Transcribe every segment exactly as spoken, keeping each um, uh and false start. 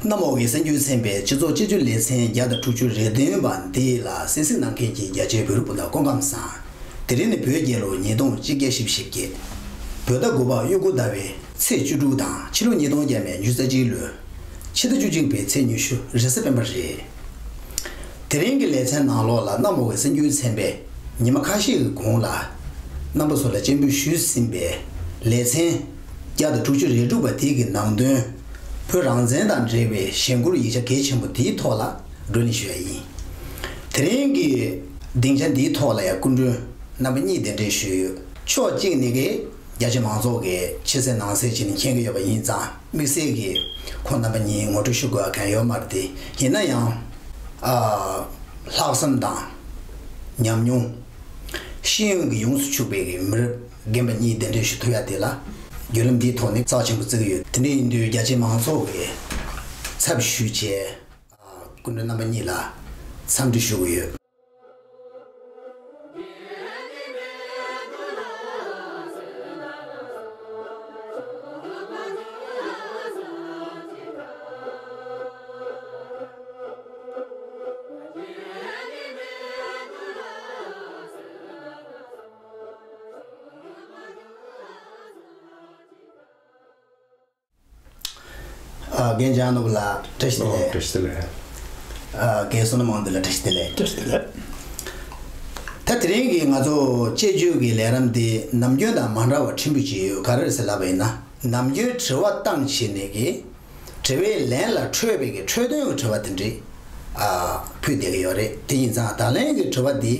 གནམ་འོག་གི་གསར་འགྱུར་ཚན་པའི་སྤྱི་ཚོགས་དཔྱད་བརྗོད་ལེ་ཚན་བརྒྱ་དང་དྲུག་ཅུ་རེ་བདུན་པ་འདི་ལ་གསན་གཟིགས་གནང་མཁན་གྱི་རྒྱ་ཆེའི་བོད་རིགས་སྤུན་ཟླ་སྐུ་ཁམས་བཟང་། དེ་རིང་ནི་བོད་རྒྱལ་ལོ་ཉིས་སྟོང་ཆིག་བརྒྱ་བཞི་བཅུ་ཞེ་བརྒྱད། བོད་ཟླ་དགུ་པ་དབྱུག་གུ་ཟླ་བའི་ཚེས་བཅུ་དྲུག་དང་ཕྱི་ལོ་ཉིས་སྟོང་བརྒྱ་མེད་ཉི་ཤུ་རྩ་གཅིག་ལོའི་ཕྱི་ཟླ་བཅུ་གཅིག་པའི་ཚེས་ཉི་ཤུ་རེས་གཟའ་སྤེན་པ་རེད། དེ་རིང་གི་ལེ་ཚན་ནང་ལོགས་ལ་གནམ་འོག་གི་གསར་འགྱུར་ཚན་པས་ཉི་མ་ཁ་ཤས་ཀྱི་གོང་ལ་རྣམ་པ་ཚོ་ལ་སྤྱན་འབུལ་ཞུས་ཟིན་པའི་ལེ་ཚན་བརྒྱ་དང་དྲུག་ཅུ་རེ་དྲུག་པ་དེ་གི་ནང་དོན། བོད་རང་བཙན་དང་འབྲེལ་བའི་གཞེན་སྐུལ་ཡིག་ཆ་གལ་ཆེན་པོ་དེའི་ཐོག་ལ་བགྲོ་གླེང་ཞུ་ཡ་ཡིན། དེ་རིང་གི་སྡིངས་ཆ་འདིའི་ཐོག་ལ་ཡང་སྐུ་མགྲོན་རྣམ་པ་གཉིས་གདན་འདྲེན་ཞུས་ཡོད། ཕྱོགས་གཅིག་ནས་ཀྱི་རྒྱ་ཆེ་མང་ཚོགས་ཀྱིས་ཕྱི་གསལ་ནང་གསལ་བྱས་ནས་མཁྱེན་གྱི་ཡོད་པ་ཡིན་ཙང་། དམིགས་བསལ་གྱིས་ཁོང་རྣམ་པ་གཉིས་ངོ་སྤྲོད་ཞུ་དགོས་པ་གང་ཡོད་མ་རེད་དེ། ཡིན་ན་ཡང་། ཨ། ལྷག་བསམ་དང་། ཉམས་མྱོང་། ཤེས་ཡོན་གྱིས་ཡོངས་སུ་ཕྱུག་པའི་མི་རབས་རྒན་པ་གཉིས་གདན་འདྲེན་ཞུ་ཐུབ་ཡ་དེ་ལ། བརྒྱུད་ལམ་འདིའི་ཐོག་ནས་རྩ་ཆེན་པོ་བརྩི་གི་ཡོད། དེ་འདྲ་ཡིན་དུས་རྒྱ་ཆེ་མང་ཚོགས་ཀྱིས་ཚབ་ཞུས་བྱས། སྐུ་མགྲོན་རྣམ་པ་གཉིས་ལ་འཚམས་འདྲི་ཞུ་གི་ཡོད། ཨ། རྒན་འཇམ་ནོར་བུ་ལགས་བཀྲ་ཤིས་བདེ་ལེགས། ཨོ། བཀྲ་ཤིས་བདེ་ལེགས། ཨ། རྒན་བསོད་ནམས་དབང་འདུས་ལགས་བཀྲ་ཤིས་བདེ་ལེགས། བཀྲ་ཤིས་བདེ་ལེགས། ད་དེ་རིང་གི་ང་ཚོ་དཔྱད་བརྗོད་ཀྱི་ལས་རིམ་འདི་ནམ་རྒྱུན་དང་མ་འདྲ་བ་ཕྲན་བུ་ཅིག་ཡོད། ག་རེ་རེད་ཟེར་ལབ་པ་ཡིན་ན། ནམ་རྒྱུན་དྲི་བ་བཏང་བྱས་ནས་ཀྱི་དྲི་བའི་ལན་ལ་འཕྲོས་པའི་གི་འཕྲོས་དོན་གྱི་དྲི་བ་དེ་འདྲ། ཨ། ཕུལ་བསྡད་ཀྱི་ཡོད་རེད། དེ་ཡིན་ཙང་ད་ལན་གྱི་དྲི་བ་འདི་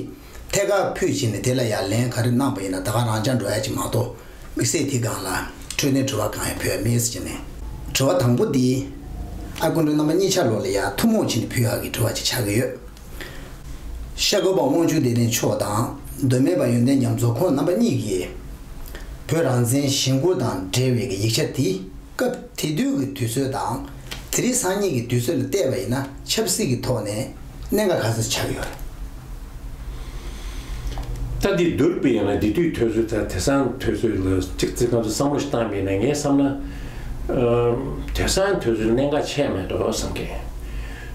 ཐད་ཀར་ཕུལ་བྱས་ནས་དེ་ལ་ཡང་ལན་ག་རེ་གནང་པ་ཡིན་ན་ད་ག་རང་འཇགས་འགྲོ་ཡ་ཅིག་མ་གཏོགས། དམིགས་བསལ་དེ་སྒང་ལ་འཕྲོས་དོན་དྲི་བ་གང་ཡང་ཕུལ་ཡ་མེད་ཟེར་ནས། དྲི་བ་དང་པོ་འདི། ཨ། སྐུ་མགྲོན་རྣམ་པ་གཉིས་ཆ་ལོ་ལ་ཡང་ཐུན་མོང་བྱས་ནས་ཕུལ་ཡག་གི་དྲི་བ་ཅིག་ཆགས་ཀྱི་ཡོད། ཤར་སྐོར་པ་དབང་ཕྱུག་བདེ་ལྡན་མཆོག་དང་མདོ་སྨད་པ་ཡོན་ཏན་རྒྱ་མཚོ་ཁོང་རྣམ་པ་གཉིས་ཀྱིས་བོད་རང་བཙན་གཞེན་སྐུལ་དང་འབྲེལ་བའི་གི་ཡིག་ཆ་དེ། སྐབས་དེ་དུས་ཀྱི་དུས་ཚོད་དང་དེ་རིང་སང་ཉིན་གྱི་དུས་ཚོད་ལ་བལྟས་པ་ཡིན་ན་ཆབ་སྲིད་ཀྱི་ཐོག་ནས་གནད་འགག་ག་ཚོད་ཆགས་ཡོད། ད་འདི་བསྡུར་བ་ཡིན་ན་དེ་དུས་དུས་ཚོད་དང་དེང་སང་དུས་ཚོད་ལ་གཅིག་ཙི་གང་ཚོད་བསམ་བློ་ཞིག་བཏང་བ་ཡིན་ན་ངས་བསམ་ན། ཨ། དེང་སང་དུས་ཚོད་གནད་འགག་ཆེ་མེད་འགྲོ་བསམ་གི།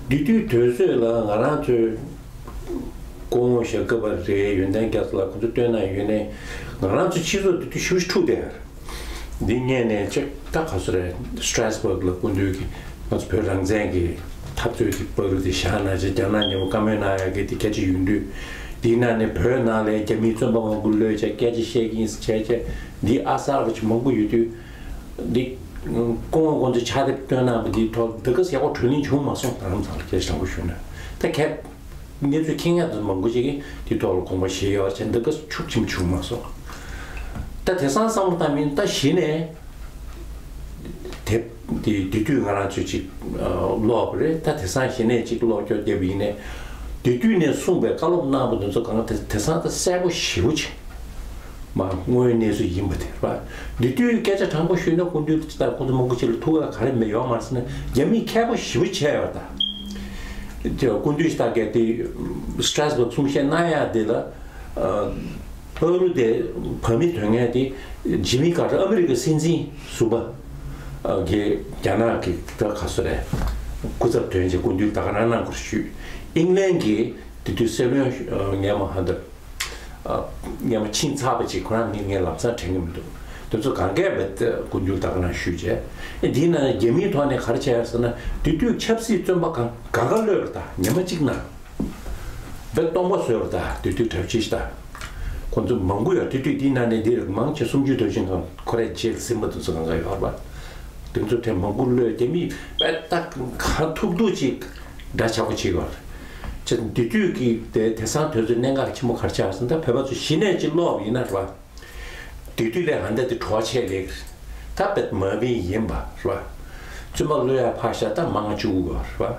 དེ་དུས་དུས་ཚོད་ལ་ང་རང་ཚོའི་སྐུ་ངོ་ཞྭ་སྒབ་པ་རེད། ཡོན་ཏན་རྒྱ་མཚོ་ལགས་ཁོང་ཚོ་བཏོན་གནང་ཡོད་ནའི་ང་རང་ཚོ་སྤྱི་ཚོགས་དེ་དུས་ཞེ་པོ་ཅིག་འཁྲུག་བསྡད་ཡོད་རེད། འདི་སྔོན་ནས་ཅིག་ད་ག་ཚོད་རེད། Strasbourg་ལ་སྐུ་མདུན་གྱིས་ང་ཚོ་བོད་རང་བཙན་གྱི་འཐབ་རྩོད་ཀྱི་བར་དུ་དེ་བཞག་གནང་བྱས། རྒྱ་ནག་མཉམ་པོ་བཀའ་མོལ་གནང་ཡག་གི་དེ་སྐད་ཆ་ཡོང་དུས། དེའི་ནང་ནས་བོད་ནང་ལ་རྒྱ་མིའི་བཙོན་པ་མང་པོ་གློད་བྱས་སྐད་ཆ་བཤད་ཀྱི་ཡིན་ཟེར་བྱས་བྱས། འདི་ཨ་གསར་པ་ཅིག་མང་པོ་ཡོད་དུས། འདི་སྐུ་ངོ་ཁོང་ཚོས་ཕྱག་དེབ་བཏོན་གནང་བ་འདིའི་ཐོག་འདི་ག་ཡག་པོ་གྲོས་གླེང་བྱུང་མ་སོང་། དང་ཙང་སྐད་ཆ་དྲང་པོ་ཞུས་ན། ད་ཁྱེད་གནས་ཚུལ་མཁྱེན་མཁན་དེ་མང་པོ་ཞིག་གིས་དེའི་ཐོག་ལ་དགོངས་པ་བཞེས་ཡོད་ཅེས་འདི་ག་ཤུགས་ཆེན་པོ་བྱུང་མ་སོང་། ད་དེང་སང་བསམ་བློ་བཏང་མིན་ད་གཞི་ནས་དེ་དེ་དེ་དུས་ང་རང་ཚོས་ཅིག་ཀློག་པ་རེད། ད་དེང་སང་གཞི་ནས་ཅིག་ཀློག་སྐྱོར་བརྒྱབ་པ་ཡིན་ནའི་དེ་དུས་ནས་གསུངས་པའི་བཀའ་སློབ་གནང་པ་འདི་ཚོ་གང་དེ་དེང་སང་ད་གསལ་པོ་ཞེ་པོ་ཅིག་མ་དངོས་ཡོད་གནས་ཚུལ་ཡིན་པ་དེ་རེད་པ། འདི་དུས་སྐད་ཆ་དྲང་པོ་ཞུས་ན་སྐུ་མདུན་ལ་ཅི་ལྟར་ཁོང་ཚོ་མང་པོ་ཅིག་ལ་ཐུགས་ཁག་ག་རེ་མེད་ཡོད་མ་རེད་ཟེར་ན་རྒྱ་མིས་མཁས་པོ་ཞེ་པོ་བྱས་ཡོད་ད། དེ་སྐུ་མདུན་ལྟ་གས་དེ་Strasbourg་གསུང་བཤད་གནང་ཡག་དེ་ལ་ཨ་ཨ་རུ་དེ་བོད་མི་དོན་གཉེར་དེ་ཇི་མི་ཀར་ཊར་ཨ་མི་རི་ཀའི་སྲིད་འཛིན་ཟུར་པ་གིས་རྒྱ་ནག་གི་ད་ག་ཚོད་རེད། སྐུ་ཚབ་དོན་གྱི་སྐུ་མདུན་ད་ག་རང་གནང་དགོས་ཞུས། ཨིང་ལན་གྱི་དེ་དུས་སྲིད་བློན་སྔོན་མ་ཧན་ཏེ། ཨ། སྔོན་མ་ཕྱིན་ཚར་བ་ཅིག་ཁོ་རང་ནི་ངས་ལམ་སང་དྲན་གྱི་མི་འདུག་དེ་ཚོ་གང་གས་བས་སྐུ་མདུན་ད་ག་ནང་ཞུས་བྱས། ཨེ། འདིའི་ནང་ནས་རྒྱ་མིའི་ཐོག་ནས་ག་རེ་བྱས་ཟེར་ན་དེ་དུས་ཆབ་སྲིད་བཙོན་པ་གང་ག་ག་གློད་རེད་ད། ཉི་མ་གཅིག་ནང་བས་སྟོང་པ་བཟོས་རེད་ད། དེ་དུས་གྲབས་ཆེ་ཤི་ད། ཁོ་ཚོ་མང་པོ་ཡོད། དེ་དུས་འདིའི་ནང་ནས་འདིར་མང་ཆེ་སུམ་ཅུ་དོན་ཞིང་གང་ཁོ་རའི་རྗེས་ཟིན་པ་དེ་ཚོ་གང་ག་ཡོད་རེད་པ། དེ་ཚོ་དེ་མང་པོ་གློད། རྒྱ་མིས་བས་ད་གང་ཐུབ་ཐུབ་ཅིག་འདྲ་ཆགས་པོ་བྱེད་ཀྱི་ཡོད་རེད། ཅེས་དེ་དུས་ཀྱི་དེ་དེང་སང་དུས་ཚོད་གནད་འགག་ཆེན་པོ་ག་རེ་ཆགས་ཟེར་ན། ད་བོད་པ་ཚོ་གཞི་ནས་ཅིག་ཀློག་པ་ཡིན་ན་རེད་པ། དེ་དུས་ལས་ཧན་ཏེ་དེ་བྲོ་བ་ཆེ་ལེགས་རེད། ད་བེད་མ་བིན་ཡིན་པ་རེད་པ། བཙུན་མ་གློད་ཡ་ཕར་བཞག་ད་མང་བཅུག་གི་རེད་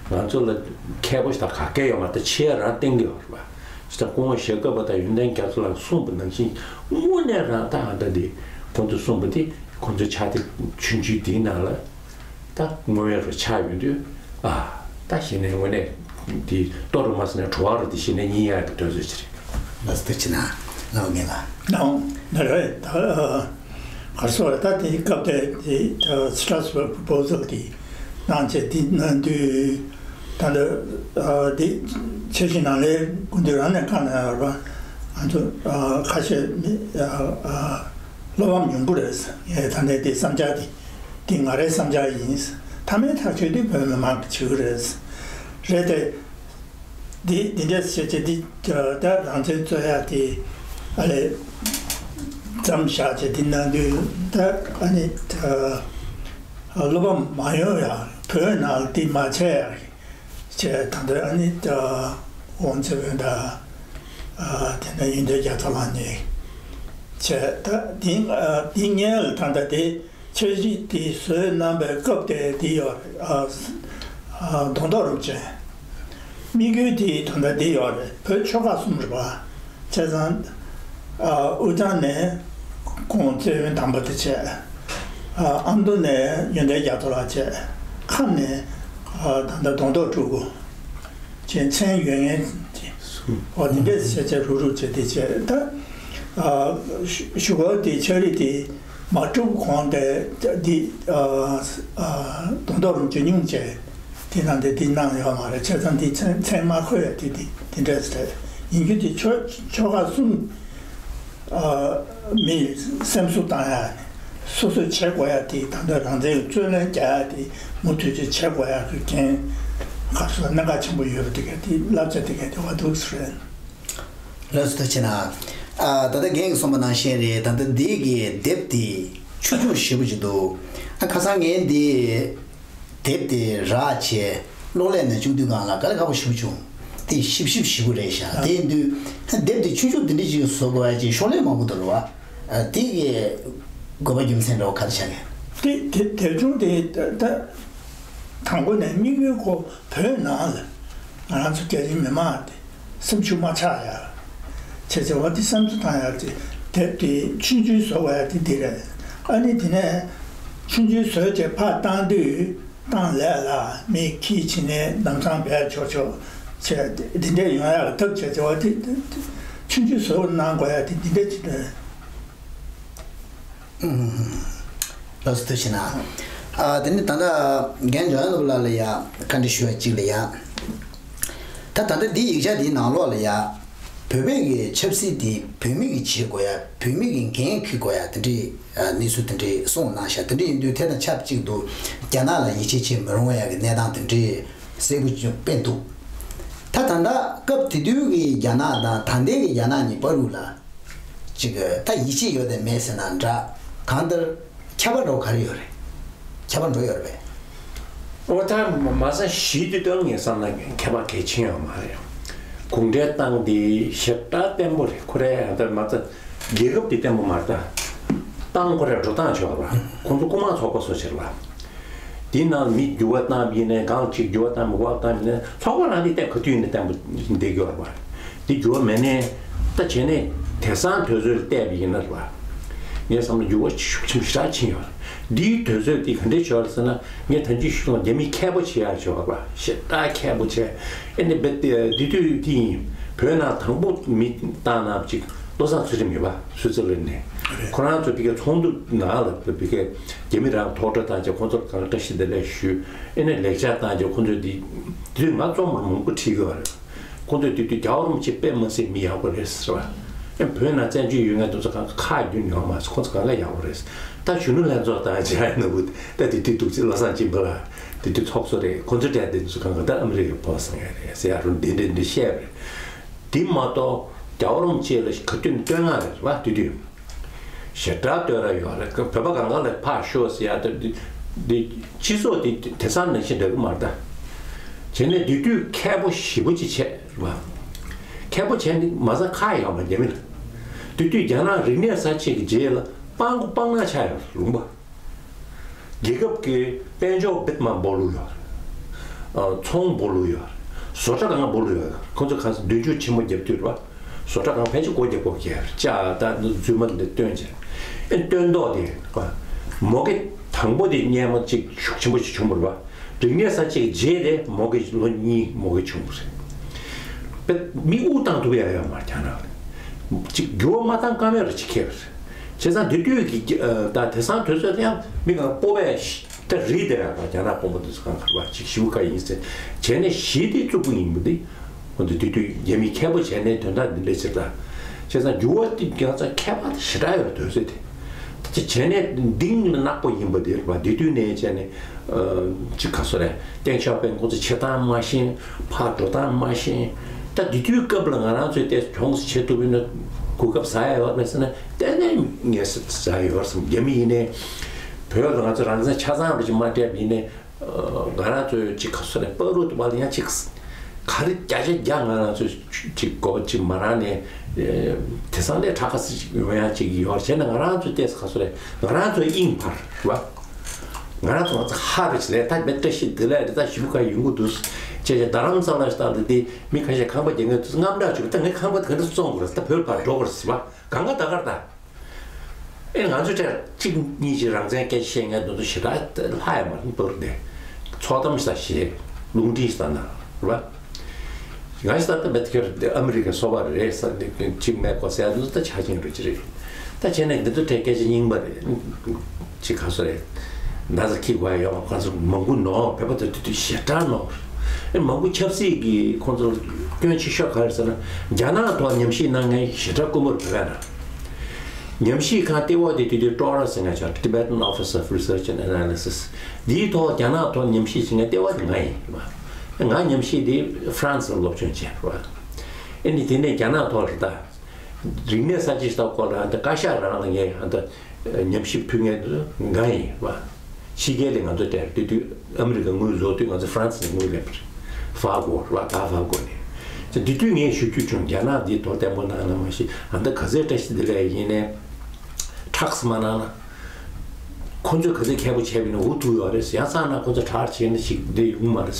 པ། ང་ཚོ་ལ་མཁས་པོ་ཞིག་ད་ག་གེ་ཡོད་མ་རེད། ད་ཆེ་རང་བསྟན་གྱི་ཡོད་རེད་པ། ཅི་ད་སྐུ་ངོ་ཞྭ་སྒབ་པ་དང་ཡོན་ཏན་རྒྱ་མཚོ་ལགས་གསུངས་པ་ནང་བཞིན་དངོས་གནས་རང་ད་ཧན་ཏེ་དེ་ཁོང་ཚོས་གསུངས་པ་དེ་ཁོང་ཚོའི་ཕྱག་དེབ་ཆུང་ཆུང་དེའི་ནང་ལ། ད་དངོས་ཡོད་རུ་ཆགས་ཡོང་དུས། ཨ། ད་གཞི་ནས་དངོས་གནས་འདི་ལྟོ་རུ་མ་ཟིན་ན་བྲོ་བ་རུ་འདི་གཞི་ནས་གཉིད་ཡག་གི་དོན་ཚོད་ཅི་རེད། ལགས་སོ། ཐུགས་རྗེ་གནང་། ལགས་ངེས་ལ། ནའོ་ན་རེད་ད། གར་སོ་རེད་ད། དེའི་སྐབས་དེ་དེ་ད་Strasbourg proposal་དེ་ གནང་བྱས་འདི་གནང་དུས། ད་ལྟ་འདི་འཆར་གཞི་ནང་ལས་སྐུ་མདུན་རང་ནས་བཀའ་གནང་ཡོད་པ། ང་ཚོ་ཁ་ཤས་མི་བློ་ཕམ་ཡོང་གི་རེད། ངས་ད་ལྟ་འདི་བསམ་འཆར་འདི་འདི་ང་རའི་བསམ་འཆར་ཡིན། མཐའ་མའི་ཐག་གཅོད་འདི་བོད་མི་མང་གིས་བྱེད་ཀྱི་རེད། རེད་དེ། འདི་འདི་འདྲས་བྱས་བྱས་འདི་ད་རང་བཙན་རྩོད་ཡག་དེ་ཨ་ལས་མཚམས་བཞག་བྱས་འདི་གནང་དུས། ད་ཨ་ནི་བློ་ཕམ་མ་ཡོང་ཡག་བོད་ནང་འདི་མ་བྱས་ཡག་བྱས། ད་ལྟ་ཨ་ནི་ཝང་ཚེ་རིང་དང་དེ་ནས་ཡོན་ཏན་རྒྱ་མཚོ་ལགས་གཉིས་བྱས། ད་འདི་འདི་སྔོན་ལ་ད་ལྟ་དེ། འཆར་གཞི་དེ་བཟོས་གནང་པའི་སྐབས་དེ་དེ་ཡོད་རེད། ཨ་ཨ་རྡོ་ཐོག་རིན་པོ་ཆེ། དམིགས་ཡུལ་དེ་ད་ལྟ་དེ་ཡོད་རེད། བོད་ཆོལ་ཁ་གསུམ་རེད་པ། བྱས་ཙང་ཨ་དབུས་གཙང་ནས་ཁོང་རྩེ་དབོན་དམ་པ་དེ་བྱས། ཨ་ཨ་མདོ་ནས་ཡོན་ཏན་རྒྱ་མཚོ་ལགས་བྱས། ཁམས་ནས་ཨ་ད་ལྟ་རྡོ་ཐོག་སྤྲུལ་སྐུ། ཅན་མཚན་ཡོད་ངེས་ཅན། འོ་དེ་འདྲས་བྱས་བྱས་རུག་རུག་བྱས་དེ་བྱས་ད། ཨ་ཞུ་ཞུ་སྐོར་དེ་འཆར་གཞི་དེ་མ་གྲུབ་གོང་དེ་འདི་ཨ་ཨ་རྡོ་ཐོག་རིན་པོ་ཆེ་སྙུང་བྱས་དེ་ནང་དེ་འདི་གནང་ཡོད་མ་རེད། བྱས་ཙང་འདི་མཚན་མཚན་མ་འཁོད་ཡ་དེ་དེ་དེ་འདྲས་རེད། ཡིན་རྒྱུ་དེ་ཆོལ་ཆོལ་ཁ་གསུམ། ཨ་མི་སེམས་གསོ་བཏང་ཡ་ནི་སོ་སོས་བྱེད་དགོས་ཡ་དེ། ད་ལྟ་རང་བཙན་རྩོད་ལེན་རྒྱག་ཡ་དེ་མུ་མཐུད་ཅིག་བྱེད་དགོས་ཡ་གི་འགན་ཁ་སོ་གནད་འགག་ཆེན་པོ་ཡོད་པ་དེ་ག་དེ་བསླབ་བྱ་དེ་ག་དེ་བ་འདུག་ཟེར། ལགས་སོ། ཐུགས་རྗེ་གནང་། ཨ་ད་ལྟ་རྒན་གྱིས་གསུངས་པ་ནང་བཞིན་རེད། ད་ལྟ་འདི་གི་དེབ་དེ་ཆུང་ཆུང་ཞེ་པོ་ཅིག་འདུག་ཨ་ཁ་སང་ངས་འདི། དེབ་དེ་རག་བྱས་གློག་ཀླད་ནང་བཅུག་དུས་སྒང་ལ་དཀའ་ལས་ཁག་པོ་ཞེ་པོ་བྱུང་། དེ་ཞིབ་ཞིབ་ཞེ་པོ་རེད་ཤག་དེ་ཡིན་དུས་དེབ་དེ་ཆུང་ཆུང་དེ་འདྲ་ཅིག་བཟོ་དགོས་ཡ་ཅིག་ཤོག་ལྷེ་མང་པོ་འདུག་རེད་བ། དེ་གི་དགོས་པ་རྒྱུ་མཚན་འདྲ་བོ་ག་རེ་ཆགས་ཀྱི། དེ་དེ་དེབ་ཆུང་དེ་ད་ད་དང་པོ་ནས་དམིགས་ཡུལ་ཁོ་བོད་ནང་ལ་ང་རང་ཚོ་རྒྱ་ཆེའི་མི་མང་དེ། སེམས་ཤུགས་མ་ཆག་ཡ། བྱས་བྱས་བ་དེ་བསམ་ཚུལ་བཏང་ཡ་དེ། དེབ་དེ་ཆུང་ཆུང་བཟོ་བ་ཡ་དེ་འདི་རེད། ཨ་ནི་དེ་ནས་ཆུང་ཆུང་བཟོས་བྱས་ཕར་བཏང་དུས་བཏང་ལས་ལ་མི་ཁྱི་བྱས་ནས་ལམ་སང་བས་ཆོག་ཆོག་བྱས་དེ་འདྲས་ཡོང་ཡ་ལ་ཐབས་བྱས་བྱས་བ་དེ་དེ་དེ་ཆུང་ཆུང་བཟོ་གནང་དགོས་ཡ་དེ་འདི་འདྲས་ཅིག་རེད། ལགས་སོ། ཐུགས་རྗེ་གནང་། ཨ་དེ་ནི་ད་ལྟ་རྒན་འཇམ་དབྱངས་ནོར་བུ་ལགས་ལ་ཡ་བཀའ་འདྲི་ཞུ་བ་གཅིག་ལ་ཡ། ད་ད་ལྟ་འདི་ཡིག་ཆ་འདིའི་ནང་ལོགས་ལ་ཡ། བོད་པའི་གི་ཆབ་སྲིད་འདི་བོད་མི་གིས་བྱེད་དགོས་ཡ། བོད་མི་གིས་འགན་འཁྱེར་དགོས་ཡ་དེ་འདྲའི་གནས་ཚུལ་དེ་འདྲའི་གསུངས་གནང་ཤག་དེ་འདྲ་ཡིན་དུས་དེ་དང་ཆབས་ཅིག་ཏུ་རྒྱ་ནག་ལ་ཡིད་ཆེས་བྱེད་མི་རུང་བ་ཡ་གི་གནས་སྟངས་དེ་འདྲའི་གསལ་པོ་ཅིག་སྤེལ་འདུག་ད་ད་ལྟ་སྐབས་དེ་དུས་ཀྱི་རྒྱ་ནག་དང་ད་ལྟའི་གི་རྒྱ་ནག་གཉིས་བར་དུ་ལ། ཅིག་ད་ཡིད་ཆེས་ཡོད་དམ་མེད་ཟེར་ན་འདྲ། གང་ལྟར་ཁྱད་པར་འགྲོ་ག་རེ་ཡོད་རེད། ཁྱད་པར་འགྲོ་ཡོད་རེད་པས། ཨོ་ད་མ་ས་གཞི་དེ་སྟོན་ངས་བསམ་ན་ཁྱད་པར་གལ་ཆེན་ཡོད་མ་རེད། གུང་ཁྲན་ཏང་དེ་ཞེ་དྲག་བརྟན་པོ་རེད། ཁོ་རའི་ད་མ་ས་རྒྱལ་ཁབ་དེ་བརྟན་པོ་མ་རེད་ད། ཏང་ཁོ་རའི་འགྲོ་སྟངས་ཆོག་ར། ཁོང་ཚོ་རྐུ་མ་ཚོགས་པ་བཟོ་བྱེད་ར། དེའི་ནང་མི་འགྱུར་བ་བཏང་བ་ཡིན་ནའི་གང་ཅིག་འགྱུར་བ་བཏང་མི་འགོག་བཏང་ཡིན་ནའི་ཚོགས་པ་རང་དེ་ལྟ་ག་དུས་ནས་བརྟན་པོ་བསྡད་ཀྱི་ཡོད་རེད་པ། དེ་འགྱུར་བ་མེད་ནའི་ད་བྱས་ནས་དེང་སང་དུས་ཚོད་ལ་བལྟས་པ་ཡིན་ན་རེད་པ། ངའི་བསམ་བློ་འགྱུར་བ་ཤུགས་ཆེན་པོ་ཞེ་དྲག་ཕྱིན་ཡོད་རེད། འདིའི་དུས་ཚོད་དེ་ག་འདྲས་བྱུང་བ་རེད་ཟེར་ན་ངས་ད་གིན་ཞུས་སོང་། རྒྱ་མི་མཁས་པོ་བྱེད་ཡག་བྱེད་པ་ཞེ་དྲག་མཁས་པོ་བྱས། ཨེ་ནི་བེད་དེ་དུས་དེ་ཡིན། བོད་ནང་དང་པོ་མི་བཏང་ན་ཅིག་བློ་བཟང་ཚུལ་ཁྲིམས་ཡོད་པ། སུའི་ཙི་ལན་ནས་ཁོ་རང་ཚོ་བི་ཀའི་ཚོགས་འདུ་ནང་ལ་བི་ཀའི་རྒྱ་མི་རང་ཐོག་ཁྲ་བཏང་བྱས་ཁོ་ཚོར་གང་བཀྲ་ཤིས་བདེ་ལེགས་ཞུས། ཨེ་ནས་ལེགས་ཆ་བཏང་བྱས་ཁོ་ཚོས་འདི་དུས་ང་རྩོམ་པ་མང་པོ་ཁྲིད་ཀྱི་ཡོད་རེད། ཁོ་ཚོས་དེ་དུས་རྒྱལ་བ་རིན་པོ་ཆེ་དཔེ་མ་སྲིད་མི་ཡག་པོ་རེད་ཟེར་བ། ཨེ་བོད་ནང་བཙན་བྱོལ་ཡོད་མཁན་དེ་ཚོ་གང་ཁ་རྒྱུན་ཡོད་མ་རེད། ཁོ་ཚོ་གང་ག་ཡག་པོ་རེད། ད་གཞོན་ནུ་ལྷན་ཚོགས་དང་བྱས་ན་བུ་ད་དེ་དུས་འདུག་ཅེས་བློ་བཟང་སྦྱིན་པ་ལ་དེ་དུས་ཚོགས་གཙོ་རེད། ཁོ་ཚོ་གྲས་དེ་ཚོ་གང་ག་ད་ཨ་མི་རི་ཀའི་བོད་སང་ཡ་རེད་ཟེར་ཡ་རུ་འདི་འདྲ་འདི་བཤད་པ་རེད། དེ་མ་གཏོགས་རྒྱལ་བ་རིན་པོ་ཆེ་ལ་ག་དུས་བསྟོད་བསྔགས་རེད་བ། དེ་དུས་ཞེ་དྲག་བསྟོད་ར་ཡོད་རེད། བོད་པ་གང་ག་ལ་ཕར་ཤོག་ཟེར་ཡ་ད་འདི་འདི་སྤྱི་ཚོགས་དེ་དེང་སང་ནང་བཞིན་འདྲ་གི་མ་རེད་ད། བྱས་ནས་དེ་དུས་མཁས་པོ་ཞེ་པོ་ཅིག་བྱས་རེད་བ། མཁས་པོ་བྱས་ནས་མ་ཚད་ཁ་ཡག་པ་རྒྱ་མི་ལ། དེ་དུས་རྒྱ་ནག་རིག་གནས་གསར་བརྗེ་གི་རྗེས་ལ་སྤང་གོ་སྤང་ན་ཆགས་ཡོད་རེད་ལུང་པ། རྒྱལ་ཁབ་ཀྱི་དཔལ་འབྱོར་བེད་མ་སྤོ་ལུགས་ཡོད་རེད། ཨ་ཚོང་སྤོ་ལུགས་ཡོད་རེད། བཟོ་གྲྭ་གང་ག་སྤོ་ལུགས་ཡོད་རེད། ཁོང་ཚོ་གང་ས་འདོན་ཆུ་ཆེན་མོ་རྒྱབ་དུས་རེད་བ། བཟོ་གྲྭ་གང་ཕལ་ཆེར་སྒོ་རྒྱབ་སྒོ་རྒྱབ་ལྕགས་དང་རྫུན་མ་འདི་བཏོན་བྱས། ཨེ་སྟོན་ཐོག་དེ་མོ་གེ་དང་པོ་དེ་སྔོན་མ་གཅིག་ཤུགས་ཆེན་པོ་ཞིག་བྱུང་བ་རེད་བ། རིག་གནས་གསར་བརྗེ་གི་རྗེས་དེ་མོ་གེ་ལོ་གཉིས་མོ་གེ་བྱུང་བ་རེད། དཔེ་མི་དབུགས་བཏང་ཐུབ་ཡ་ཡོད་མ་རེད་རྒྱ་ནག་ལ། གཅིག་འགྱུར་བ་མ་བཏང་ཀ་མེད་རེད་ཅིག་ཁེལ་བ་རེད། བྱས་ཙང་དེ་དུས་ཀྱི་ད་དེང་སང་དུས་ཚོད་དེ་ཡང་མི་གང་སྤོབས་པས། ད་རེད་དེ་ར་རྒྱ་ནག་དཔོན་པོ་དེ་ཚོ་གང་ག་བ་ཅིག་ཞུ་ག་ཡིན་ཟེར་བྱས་ནས་གཞི་དེ་བཙུགས་པ་ཡིན་པ་དེ། འོ་འདི་དུས་དུས་རྒྱ་མི་མཁས་པོ་བྱས་ནས་དོན་དག་འདི་འདྲ་ཟེར་ད། བྱས་ཙང་འགྱུར་བ་དེ་རྒྱ་ཚ་མཁས་པ་དེ་ཞེ་དྲག་ཡོད་དོན་ཟེར་དེ། ད་ཅི་བྱས་ནས་གཏིང་ལ་ནག་པོ་ཡིན་པ་དེ་རེད་པ། འདི་དུས་ནས་བྱས་ནས་ཅིག་ག་སོ་རེད། ཏེང་ཞའོ་ཕིང་ཁོང་ཚོ་བྱེད་སྟངས་མ་ཤེས། ཕར་འགྲོ་སྟངས་མ་ཤེས། ད་འདི་དུས་སྐབས་ལ་ང་རང་ཚོས་ཏེ་གྱོང་བྱེད་ཐུབ་ཡོད་ན་གོ་སྐབས་ཟ་ཡ་ཡོད་རེད་ཟེར་ན་གཏན་ནས་ངས་ཟ་ཡ་ཡོད་རེད་བསམ། རྒྱ་མི་ཡིན་ནའི་བོད་ལ་ང་ཚོ་རང་བཙན་ཆ་ཚང་རུ་ཅིག་མ་སྤྲད་པ་ཡིན་ནའི། ང་རང་ཚོས་ཅིག་ག་སོ་རེད། བར་དུ་བ་ལ་ཡང་ཅིག་ག་རེ་བརྒྱ་ཆ་བརྒྱ་ང་རང་ཚོས་ཅིག་གོ་བ་ཅིག་མ་རག་ནས། དེང་སང་ལས་དྲག་ག་སྲིད་ཅིག་ཡོང་ཡ་ཅིག་ཡོད་བྱས་ན་ང་རང་ཚོས་ཏེ་ག་སོ་རེད། ང་རང་ཚོའི་དབྱིངས་འཕར་བ། ང་རང་ཚོ་ང་ཚོ་ཧ་རེ་ཅིག་ལས་ད་མེད་བཀྲ་ཤིས་བདེ་ལེགས་རེད། ད་ཞུ་ག་ཡོང་གི་འདུག་ཅེས་བྱས་རྡ་རམ་ས་ལ་ལྟ་ལ་དེ་མི་ཁ་ཤས་ཁང་པ་རྒྱག་མཁན་དུ་དངངས་སྐྲག་བྱུང་། ད་ངས་ཁང་པ་ག་འདྲ་བཙོང་དགོས་རེད། ད་བོད་ཕར་འགྲོ་དགོས་རེད་ཟེར་བ་གང་ག་ད་གར་ད། ཨེ་ང་ཚོ་གྲས་གཅིག་གཉིས་ཀྱིས་རང་བཙན་སྐད་ཆ་བཤད་མཁན་དེ་ཚོ་ཞེ་དྲག་ལྷག་ཡ་མ་རེད། འདོར་ཏེ་ཚོགས་གཏམ་ཞིག་བྱས། རླུང་འཕྲིན་ཞིག་བཏང་ན་རེད་པ། ང་ཞིག་ད་ལྟ་མེད་ཁྱེར་ཨ་མི་རི་ཀའི་སོ་པ་རེད་ཟེར་ནས་གཅིག་མེད་གོ་ཟེར་ཡ་དེ་ཚོ་ད་ཆ་རྐྱེན་རེད་ཅི་རེད། ད་བྱས་ནས་འདི་ཚོ་གྲས་སྐད་ཆ་རྙིང་པ་རེད། ཅི་ག་སོ་རེད། ན་ཚ་ཁྱི་གོ་ཡ་ཡོད་མ། ཁོང་ཚོ་མང་པོ་ནོར། བོད་པ་དེ་དུས་དུས་ཞེ་དྲག་ནོར། ཨེ་མང་པོ་ཆབ་སྲིད་ཀྱི་ཁོང་ཚོ་སྐྱོན་ཆེ་ཤོས་ག་རེ་ཟེར་ན་རྒྱ་ནག་ཐོག་ཉམས་ཞིབ་གནང་མཁན་ཞེ་དྲག་དཀོན་པོ་རེད་བས་ན། ཉམས་ཞིབ་ཁང་ལྟེ་བ་དེ་དུས་དུས་ཀྲོ་ར་ཟེར་མཁན་ཆགས། Tibetan Office of Research and Analysis། འདིའི་ཐོག་རྒྱ་ནག་ཐོག་ཉམས་ཞིབ་བྱེད་མཁན་ལྟེ་བ་དེ་ང་ཡིན་པ། ང་ཉམས་ཞིབ་དེ་ཧྥ་རན་སི་ལ་སློབ་སྦྱོང་བྱས་པ། ཨེ་ནི་དེ་ནས་རྒྱ་ནག་ཐོག་རེད་ད། རིག་གནས་གསར་བརྗེ་ཞིག་སྐོར་ལ་ཨ་ད་བཀའ་ཤག་རང་ལ་ངས་ཨ་ད་ཉམས་ཞིབ་ཕུལ་མཁན་དེ་ང་ཡིན་པ། ཕྱི་རྒྱལ་ལ་ང་ཚོ་དེར་དེ་དུས་ཨ་མི་རི་ཀ་དངུལ་བཟོ་དུས་ང་ཚོ་ཧྥ་རན་སི་ནས་དངུལ་ལེན་པ་རེད། ཧྥ་གོ་རེད་པ། ད་ཧྥ་གོ་ནས། ད་དེ་དུས་ངས་ཞུ་རྒྱུ་བྱུང་། རྒྱ་ནག་འདི་དོ་བརྟན་པོ་གནང་ན་མ་གཞི་ཨ་ད་ག་ཚོད་བཀྲ་ཤིས་བདེ་ལེགས་ཡིན་ནའི་ཁྲག་མ་གནང་ན། ཁོ་ཚོས་ག་ཚོད་མཁས་པོ་བྱས་པ་ཡིན་ན་འུ་ཐུག་ཡོད་རེད། ཡང་བསམ་ན་ཁོ་ཚོ་དྲག་བྱས་ན་ཞིག་འདི་ཡོང་མ་རེད།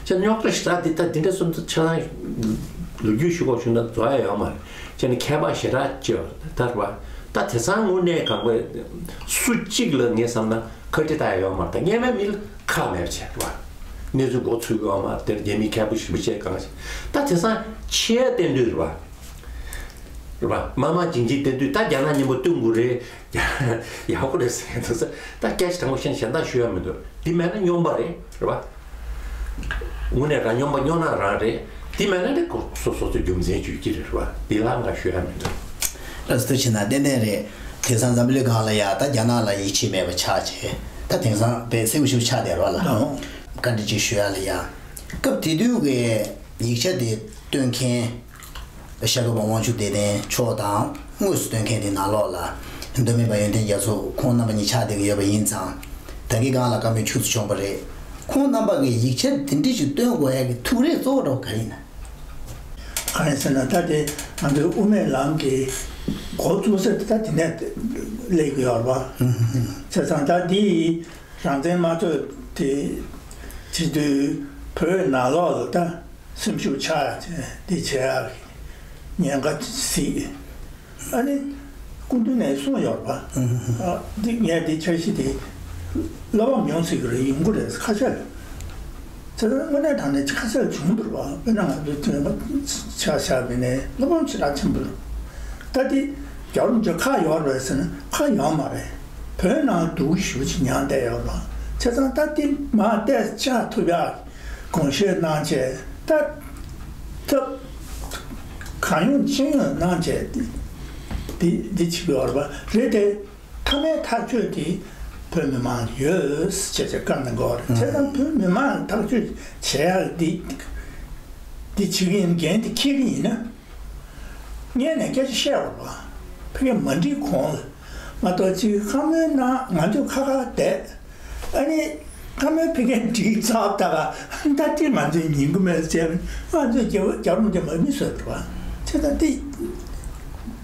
ཅེས་རྙོག་དྲ་ཞེ་དྲག་འདི་ལྟ་འདི་འདྲ་སོང་ཙང་ཆ་ཚང་ལོ་རྒྱུས་ཞུ་དགོས་བྱུང་ན་རྫོགས་ཡ་ཡོད་མ་རེད། ཅེས་ནས་མཁས་པ་ཞེ་དྲག་ཅིག་ཡོད་རེད་ད་རེད་པ། ད་དེང་སང་དངོས་གནས་གང་པའི་སུ་གཅིག་ལ་ངས་བསམ་ན་ཁ་འདྲི་ལྟ་ཡ་ཡོད་མ་རེད། ད་སྔོན་མའི་མི་ལ་ཁག་མེད་པ་བྱས་རེད་པ། གནས་ཚུལ་མགོ་ཚོས་ཡོད་མ་རེད། དེར་རྒྱ་མི་མཁས་པོ་ཞེ་པོ་ཅིག་གང་ཞིག་ད་དེང་སང་ཆེས་བསྟན་དུས་རེད་པ། རེད་པ། མ་མ་ཇིང་ཇིང་བསྟན་དུས་ད་རྒྱ་ནག་མཉམ་པོ་བསྟུན་དགོས་རེད། ཡག་པོ་རེད་ཟེར་མཁན་དེ་ཚོ་ད་སྐད་ཆ་དྲང་པོ་བཤད་ན་གཞན་དག་ཞུ་ཡ་མི་འདུག་འདི་མེད་ན་སྨྱོན་པ་རེད། རེད་པ། དངོས་གནས་རང་སྨྱོན་པ་སྨྱོ་ནག་རང་རེད། འདི་མེད་ན་ནི་ཁོ་སོ་སོ་ཚོ་རྒྱུ་མཚན་བརྗོད་ཀྱི་རེད། རེད་པ། འདི་ལ་ང་ཞུ་ཡ་མི་འདུག་ལགས་སོ། ཐུགས་རྗེ་ཆེ་གནང་། ཏན་ཏན་རེད། དེང་སང་འཛམ་བུ་གླིང་སྒང་ལ་ཡ་ད་རྒྱ་ནག་ལ་ཡིད་ཆེས་མེད་པ་ཆགས་བྱས་ད་དེང་སང་དཔེ་སེམས་ཤུགས་ཆག་བསྡད་རེད་པ་ལགས། ཨོ། བཀའ་འདྲི་ཅིག་ཞུ་ཡ་ལ་ཡ། སྐབས་དེ་དུས་ཀྱི་ཡིག་ཆ་དེ་བཏོན་མཁན། ཤར་ཁུག་པ་དབང་ཕྱུག་བདེ་ལྡན་མཆོག་དང་དངོས་སུ་བསྟན་མཁན་དེ་ནང་ལོགས་ལ་མདོ་སྨད་པ་ཡོན་ཏན་རྒྱ་མཚོ་ཁོང་རྣམ་པ་གཉིས་ཆགས་བསྡད་ཀྱི་ཡོད་པ་ཡིན་ཙང་། ད་གིན་སྒང་ལ་བཀའ་མོལ་ཁྱུག་ཙམ་བྱུང་བ་རེད། ཁོང་རྣམ་པ་གིས་ཡིག་ཆ་འདི་འདྲ་ཞིག་བཏོན་དགོས་ཡ་གི་ཐུགས་རེ་གཙོ་བོ་འདྲ་བོ་ག་རེ་ཡིན་ན། གང་ཡིན་ཟེར་ན་ད་དེ་ང་ཚོའི་དབུ་མའི་ལམ་གྱི་འགོ་བཙུགས་ས་དེ་ད་དེ་ནས་སླེབས་ཀྱི་ཡོད་རེད་པ། བྱས་ཙང་ད་འདི་རང་བཙན་མ་ཐོབ་དེ་བྱེད་དུས་བོད་ནང་ལོགས་ལ་ད། སེམས་ཤུགས་ཆག་ཡ་བྱས་འདི་བྱེད་ཡ་ཉེན་ཁ་སྲིད། ཨ་ནི་སྐུ་མདུན་ནས་གསུངས་ཡོད་པ། ཨ་འདི་ངས་འདི་འཆར་གཞི་འདི་བླ་འབངས་ཡོང་སྲིད་ཀྱི་རེད། ཡོང་གི་རེད། ཁ་ཤས་ལ་ཚེ་རིང་དངོས་གནས་དྲང་གནས་ཁ་ཤས་ལ་བྱུང་འདུག་པ། དཔེར་ན་ང་ཚོ་དེ་ཆ་བཞག་པ་ཡིན་ནའི་བླ་འབངས་ཞེ་དྲག་ཆེན་པོ་རེད། ད་འདི་རྒྱལ་བ་རིན་པོ་ཆེ་ཁག་ཡོད་རེད་ཟེར་ན་ཁག་ཡོད་མ་རེད། བོད་ནང་སྡུག་ཞུ་ཅིག་མྱངས་བསྡད་ཡོད་པ། བྱས་ཙང་ད་འདི་མར་ཏོག་ཙམ་ཆག་ཐུབ་ཡ། དགོངས་བཞེས་གནང་བྱས་ད་ཐབས་གང་ཡོང་ཅི་ཡོང་གནང་བྱས་འདི་འདི་འདི་བྱེད་ཀྱི་ཡོད་རེད་པ། རེད་དེ་མཐའ་མའི་ཐག་གཅོད་དེ་བོད་མི་མང་ལ་ཡོད་ཟེར་བྱས་བཀའ་གནང་གི་ཡོད་རེད། བྱས་ཙང་བོད་མི་མང་ལ་ཐག་གཅོད་བྱེད་ཡག་འདི་འདི་བྱེད་ཀྱི་ཡིན། འགན་འདི་འཁྱེར་གྱི་ཡིན་ན། སྔོན་ནས་སྐད་ཆ་བཤད་པ་རེད་པ། ཕ་གིར་མ་འགྲིག་གོང་ལ་མ་གཏོགས་ཅིག་བཀའ་མོལ་གནང་ང་ཚོས་ཁ་ཁ་བསྡད། ཨ་ནི་བཀའ་མོལ་ཕ་གིར་འགྲིག་ཚར་ད་ག་ད་ཅིག་ང་ཚོས་ཉན་གི་མེད་ཟེར། ང་ཚོས་རྒྱབ་རྒྱབ་རུམ་རྒྱབ་མ་མི་བཟོས་པ། བྱས་ཙང་འདི་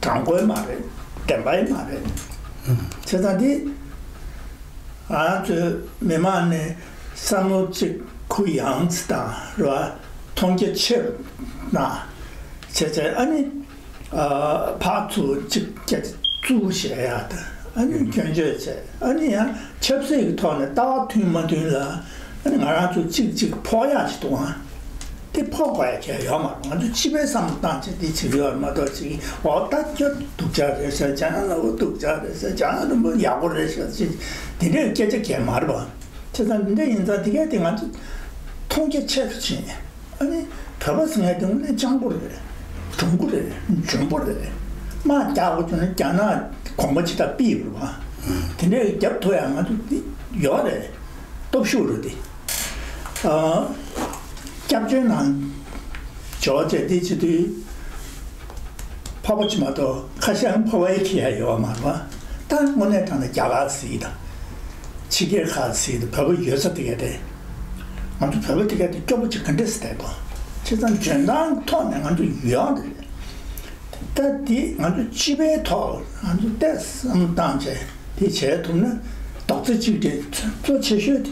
དྲང་པོ་མ་རེད། བདེན་པ་མ་རེད། བྱས་ཙང་འདི་ང་ཚོའི་མི་མང་ནས་བསམ་བློ་གཅིག་གུ་ཡངས་དང་རེད་པ། མཐོང་རྒྱ་ཆེ་རུ་གནང་བྱས་བྱས་ཨ་ནི། ཕར་ཚུར་གཅིག་སྐད་ཆ་བཙུགས་བྱས་ཡ་ད་ཨ་ནི་སྐྱོན་བརྗོད་བྱས། ཨ་ནི་ཡང་ཆབ་སྲིད་ཀྱི་ཐོག་ནས་ལྟ་བ་མཐུན་མ་མཐུན་ལ་ཨ་ནི་ང་རང་ཚོ་གཅིག་གཅིག་ཕོག་ཡག་ཅིག་འདུག་ཨང་། དེ་ཕོག་དགོས་ཡ་གང་ཡང་ཡོད་མ་རེད། ང་ཚོ་སྤྱི་པའི་བསམ་བློ་བཏང་བྱས་དེ་བྱེད་ཀྱི་ཡོད་རེད་མ་གཏོགས་ཅིག་འོ་ད་ཁྱོད་སྡུག་ཅག་རེད་ཟེར། འཇམ་དབྱངས་ལྷ་བོ་སྡུག་ཅག་རེད་ཟེར། འཇམ་དབྱངས་ལྷ་བོ་ཡག་པོ་རེད་ཟེར་ཅིག་དེ་འདྲའི་སྐད་ཆ་གང་ཡང་མ་རེད་པ། བྱས་ཙང་འདི་འདྲ་ཡིན་ཙང་དེ་གས་དེ་ང་ཚོ་མཐོང་རྒྱ་ཆེ་རུ་ཕྱིན། ཨ་ནི་བོད་པ་ཟེར་མཁན་དེ་དངོས་གནས་སྤྱང་པོ་རེད། གྲུང་པོ་རེད། འཇོན་པོ་རེད། དམག་རྒྱག་དགོས་བྱུང་ན་རྒྱ་ནག་གོང་མ་ཅིག་དང་ཕྱིན་པ་རེད་པ། དེ་འདྲའི་རྒྱབ་ཐུབ་ཡག་ང་ཚོ་འདི་ཡོད་རེད། སྟོབས་ཤུགས་རེད་དེ། ཨ། སྐྱབས་བཅོལ་ནང་འབྱོར་བྱས་དེ་བྱེད་དུས། ཕ་བོ་ཅིག་མ་གཏོགས་ཁ་ཤས་ཕ་བོ་ཡི་ཁྱི་ཡ་ཡོད་མ་རེད་པ། ད་དངོས་གནས་དྲང་གནས་རྒྱ་གར་ཟེར་གྱི་དང་། ཕྱི་རྒྱལ་ཁག་ཟེར་གྱི་དང་བོད་པ་ཡོད་ས་དེ་གས་དེ། ང་ཚོ་བོད་པ་དེ་གས་དེ་སྐྱོ་པོ་ཅིག་ག་འདྲས་སེ་བསྡད་དོ། བྱས་ཙང་འཇོན་ཐང་ཐོག་ནས་ང་ཚོ་ཡོད་རེད། ད་དེ་ང་ཚོ་སྤྱི་པའི་ཐོག་ང་ཚོ་ཏོག་ཙམ་བསམ་བློ་བཏང་བྱས་དེ་བྱས་ཐུབ་ན། རྡོག་རྩ་གཅིག་སྒྲིལ་གཙོ་ཆེ་ཤོས་དེ།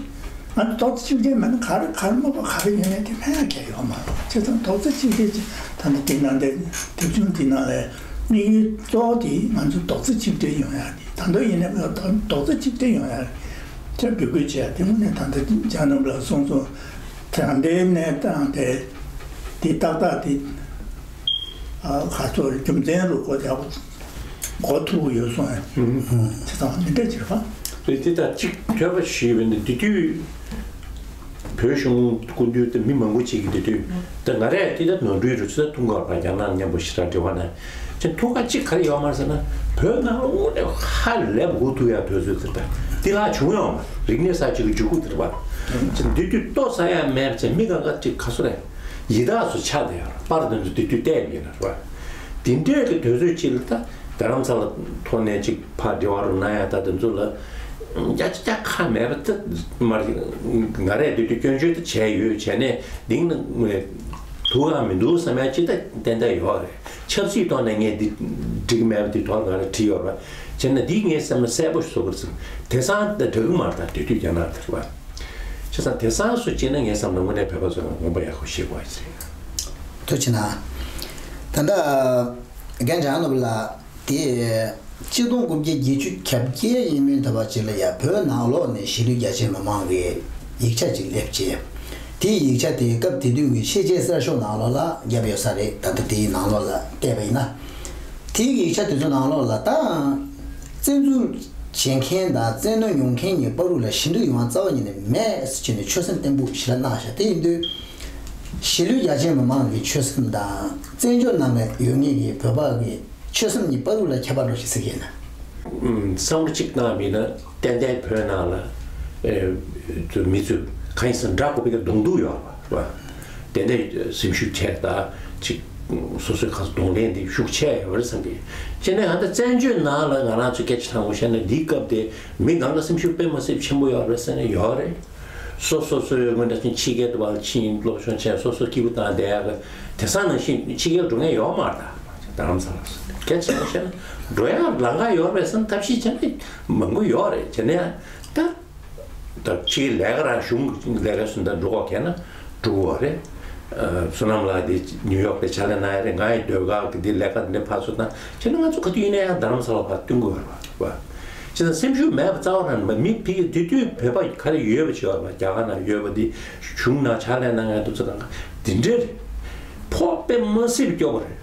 ང་ཚོ་རྡོག་རྩ་གཅིག་སྒྲིལ་མེད་ན་ག་རེ་ག་རེ་དམའ་བ་ག་རེ་ཡོད་ནའི་དེ་ཕན་ཡག་གང་ཡང་ཡོད་མ་རེད། བྱས་ཙང་རྡོག་རྩ་གཅིག་སྒྲིལ་གྱི་ད་ལྟ་དེ་ནང་དེ་དེབ་ཆུང་དེ་ནང་ལ་དམིགས་ཡུལ་གཙོ་བོ་དེ་ང་ཚོ་རྡོག་རྩ་གཅིག་སྒྲིལ་ཡོང་ཡག་དེ། ད་དུང་ཡིན་ནའི་རྡོག་རྩ་གཅིག་སྒྲིལ་ཡོང་ཡག་དེ་འབོད་སྐུལ་བྱས་དེ། དངོས་གནས་ད་ལྟ་རྒྱ་ནག་ལ་སོང་སོང་དེ་འདྲའི་གནས་སྟངས་དེ་དེ་ཏག་ཏག་དེ། ཨ། ཁ་ཚོར་རྒྱུ་མཚན་རུ་གོ་ཡག་པོ་གོ་ཐུབ་ཀྱི་ཡོད་སོང་ཡང་། ཨུ། དེ་ཙམ་མི་འདྲ་ཅིག་རེད་པ། རེད། དེ་ད་གཅིག་ཐོས་པ་ཞུས་པ་ཡིན་ན་དེ་དུས་བོད་གཞུང་སྐུ་མདུན་དེ་མི་མང་པོ་ཅིག་གིས་དེ་དུས་ད་ང་རས་དེ་ད་ནོར་འཁྲུལ་རུ་ཚོད་ཐུང་ག་ར་རྒྱ་ནག་མཉམ་པོ་ཞེ་དྲག་འབྲེལ་བ་ན་ཅི་ཐུག་ག་གཅིག་ག་རེ་ཡོད་མ་རེད་ཟེར་ན། བོད་ནང་དངོས་གནས་ཧ་ལས་པ་འུ་ཐུག་ཡག་དུས་ཚོད་དེ་ད་དེ་ལ་བྱུང་ཡོད་མ་རེད། རིག་གནས་གསར་བརྗེ་གི་འཇུག་སྒོ་དེ་རེད་པ། ཅི་འདི་དུས་ལྟོ་ཟ་ཡག་མེད་པ་བྱས་མི་གང་ག་ཅིག་ག་སུ་རེད། ཡི་དྭགས་སུ་ཆགས་བསྡད་ཡོད་རེད། པར་དེ་ཚོ་དེ་དུས་བལྟས་མེད་ལ་རེད་པ། དེ་འདྲའི་གི་དུས་ཚོད་ཅིག་ལ་ད་རྡ་རམ་ས་ལ་ཐོག་ནས་ཅིག་ཕར་འབྲེལ་བ་རུ་གནང་ཡ་ད་དེ་ཚོ་ལ་རྒྱ་ཆ་རྒྱ་ཁ་མེད་པ་ད་མ་རེད། ང་རས་དེ་དུས་སྐྱོན་བརྗོད་ད་བྱས་ཡོད། བྱས་ནས་འདིང་ན་ཐུག་ག་མི་འདུག་བསམ་ཡ་ཅིག་ད་ཏན་ཏན་ཡོད་རེད། ཆབ་སྲིད་ཐོག་ནས་ངས་འདི་འགྲིག་མེད་པ་འདི་ཐོག་ང་ར་བྲིས་ཡོད་རེད་པ། བྱས་ན་འདི་ངས་སེམས་ལ་གསལ་པོ་ཞིག་བཟོ་དགོས་ཟེར། དེང་སང་ད་འདྲ་གི་མ་རེད། ད་དེ་དུས་རྒྱ་ནག་དེ་རེད་པ། བྱས་ཙང་དེང་སང་སུ་བྱས་ན་ངའི་བསམ་ན་དངོས་གནས་བོད་པ་ཚོ་ལ་དགོངས་པ་ཡག་པོ་བཞེས་དགོས་ཡ་ཅིག་རེད། ཐུགས་རྗེ་གནང་། ད་ལྟ་རྒན་གྲང་ནོར་བུ་ལགས་དེ་ཆིག་སྟོང་དགུ་བརྒྱ་བརྒྱད་ཅུ་གྱ་བརྒྱད་ཡས་མས་ཐམ་པ་ཅིག་ལ་ཡ་བོད་ནང་ལོགས་ནས་གཞིས་ལུས་རྒྱ་ཆེ་མི་མང་གི་ཡིག་ཆ་ཅིག་སླེབས་རྗེས། དེའི་ཡིག་ཆ་དེ་སྐབས་དེ་དུས་ཀྱི་ཤེས་བྱའི་གསར་ཤོག་ནང་ལོགས་ལ་བརྒྱབ་ཡོད་ས་རེད། ད་ལྟ་དེའི་ནང་ལོགས་ལ་བལྟས་པ་ཡིན་ན། དེའི་ཡིག་ཆ་དེ་ཚོ་ནང་ལོགས་ལ་ད་བཙན་འཛུལ་བྱེད་མཁན་དང་བཙན་གནོན་མྱོང་མཁན་གྱི་བར་དུ་ལ་ཞི་འགྲིག་ཡོང་བ་རྩ་བ་ཉིད་ནས་མེད་ཟེར་བྱས་ནས་ཆོད་སེམས་བརྟན་པོ་ཞིག་ལ་གནང་ཤག་དེ་ཡིན་དུས་གཞིས་ལུས་རྒྱ་ཆེ་མི་མང་གི་ཆོད་སེམས་དང་བཙན་བྱོལ་ནང་ལ་ཡོད་མཁན་གྱི་བོད་པ་གི་ཆོད་སེམས་གཉིས་བར་དུ་ལ་ཁྱད་པར་འགྲོ་ཞིག་གཟིགས་ཡིན་ན། ཨུམ། བསམ་བློ་གཅིག་བཏང་བ་ཡིན་ན་ཏན་ཏན་བོད་ནང་ལ་ཨེ་ཚོ་མི་ཚོས་གང་ཡིན་ཟེར་ན་འདྲ་དགོས་པའི་གདོང་ཐུག་ཡོད་རེད་པ། ཏན་ཏན་སེམས་ཤུགས་ཆེ་ད་ཅིག་སོ་སོའི་ཁ་གདོང་ལེན་དེ་ཤུགས་ཆེ་ཡོད་རེད་བསམ་གི། བྱས་ནས་ད་ལྟ་བཙན་བྱོལ་ནང་ལ་ང་རང་ཚོ་སྐད་ཆ་དྲང་པོ་བཤད་ན་འདིའི་སྐབས་དེ་མི་གང་ག་སེམས་ཤུགས་དཔེ་མ་སྲིད་ཆེན་པོ་ཡོད་རེད་ཟེར་ན་ཡོད་རེད། སོ་སོ་སོའི་དངོས་འདྲ་ཅན་ཕྱི་རྒྱལ་དུ་བ་ཕྱིན་སློབ་སྦྱོང་བྱས་སོ་སོ་སྐྱིད་པོ་བཏང་བསྡད་ཡག་གི་དེང་སང་ནང་བཞིན་ཕྱི་རྒྱལ་འགྲོ་མཁན་ཡོད་མ་རེད། ད་རྡ་རམ་ས་ལ་སོགས་སྐད་ཆ་བཤད་ན་འགྲོ་ཡག་ལམ་ཁ་ཡོད་རེད་བསམ་ཐབས་ཤེས་བྱས་ན་མང་པོ་ཡོད་རེད། བྱས་ན་ཡང་ད་ད་ཕྱིའི་ལས་ཀ་རང་གཞུང་ལས་ཀ་སུ་འདྲ་འགྲོ་ག་གལ་ན་འགྲོ་གི་རེད། བསོད་ནམས་ལགས་དེ་ནིའུ་ཡོག་ལ་ཕྱག་ལས་གནང་ཡ་རེད། ང་ཡི་ཟློས་གར་གི་འདི་ལས་ཀ་འདི་འདྲ་ཕར་ཚུར་བཏང་བྱས་ན་ང་ཚོ་ག་དུས་ཡིན་ན་ཡང་རྡ་རམ་ས་ལ་ཕར་བསྟུན་དགོས་རེད་བ། བྱས་ཙང་སེམས་ཤུགས་མེད་པ་རྩ་བ་རང་མ། མི་ཕ་གི་དེ་དུས་བོད་པ་ག་རེ་ཡོད་པ་ཅིག་ཡོད་པ། རྒྱ་གར་ནང་ཡོད་པ་འདི་གཞུང་ནང་ཕྱག་ལས་གནང་མཁན་དེ་ཚོ་གང་ག་འདི་འདྲ་རེད། ཕོགས་དཔེ་མ་སྲིད་པ་སྐྱོ་པོ་རེད།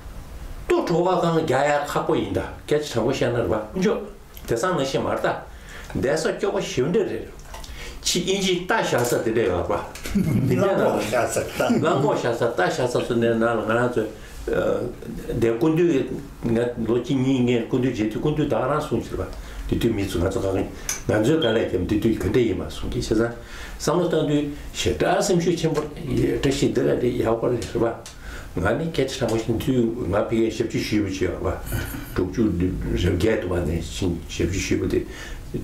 ལྟོ་གྲོད་ཁོག་གང་རྒྱག་ཡ་ཁག་པོ་ཡིན། ད་སྐད་ཆ་དྲང་པོ་བཤད་ན་རེད་བ། དཀོན་མཆོག་དེང་སང་ནང་བཞིན་མ་རེད་ད། བསྡད་ས་སྐྱོ་པོ་ཞེ་པོ་འདྲ་རེད། ཕྱི་དབྱིན་ཇིའི་རྟ་བཞག་ས་དེ་འདྲ་ཡོད་རེད་བ། འདི་འདྲ་ན་རླངས་འཁོར་བཞག་ས་རྟ། རླངས་འཁོར་བཞག་ས་རྟ་བཞག་ས་སུ་ནས་ནང་ལ་ང་རང་ཚོ། དེ་སྐུ་མདུན་གྱི་ང་ལོ་གཅིག་གཉིས་ངས་སྐུ་མདུན་མཇལ་དུས་སྐུ་མདུན་ད་ག་རང་གསུངས་ཟེར་བ། དེ་དུས་མི་ཚོ་ང་ཚོ་གང་ང་ཚོའི་དཀའ་ལས་བརྒྱབ་དེ་དུས་ག་འདྲ་ཡིན་མ་གསུངས་ཀྱི། བྱས་ཙང་བསམ་བློ་བཏང་དུས་ཞེ་དྲག་སེམས་ཤུགས་ཆེན་པོ་བཀྲ་ཤིས་བདེ་ལ་རེད། ཡག་པོ་རེད་ཟེར་བ། ང་ནི་སྐད་ཆ་དྲང་པོ་བཤད་དུས་ང་ཕ་གིར་ཞབས་ཕྱི་ཞུས་པ་ཅིག་ཡོད་རེད་བ། དྲུག་ཅུ་རེ་བརྒྱད་དུ་བ་ནས་ཕྱིན་ཞབས་ཕྱི་ཞུས་པ་དེ་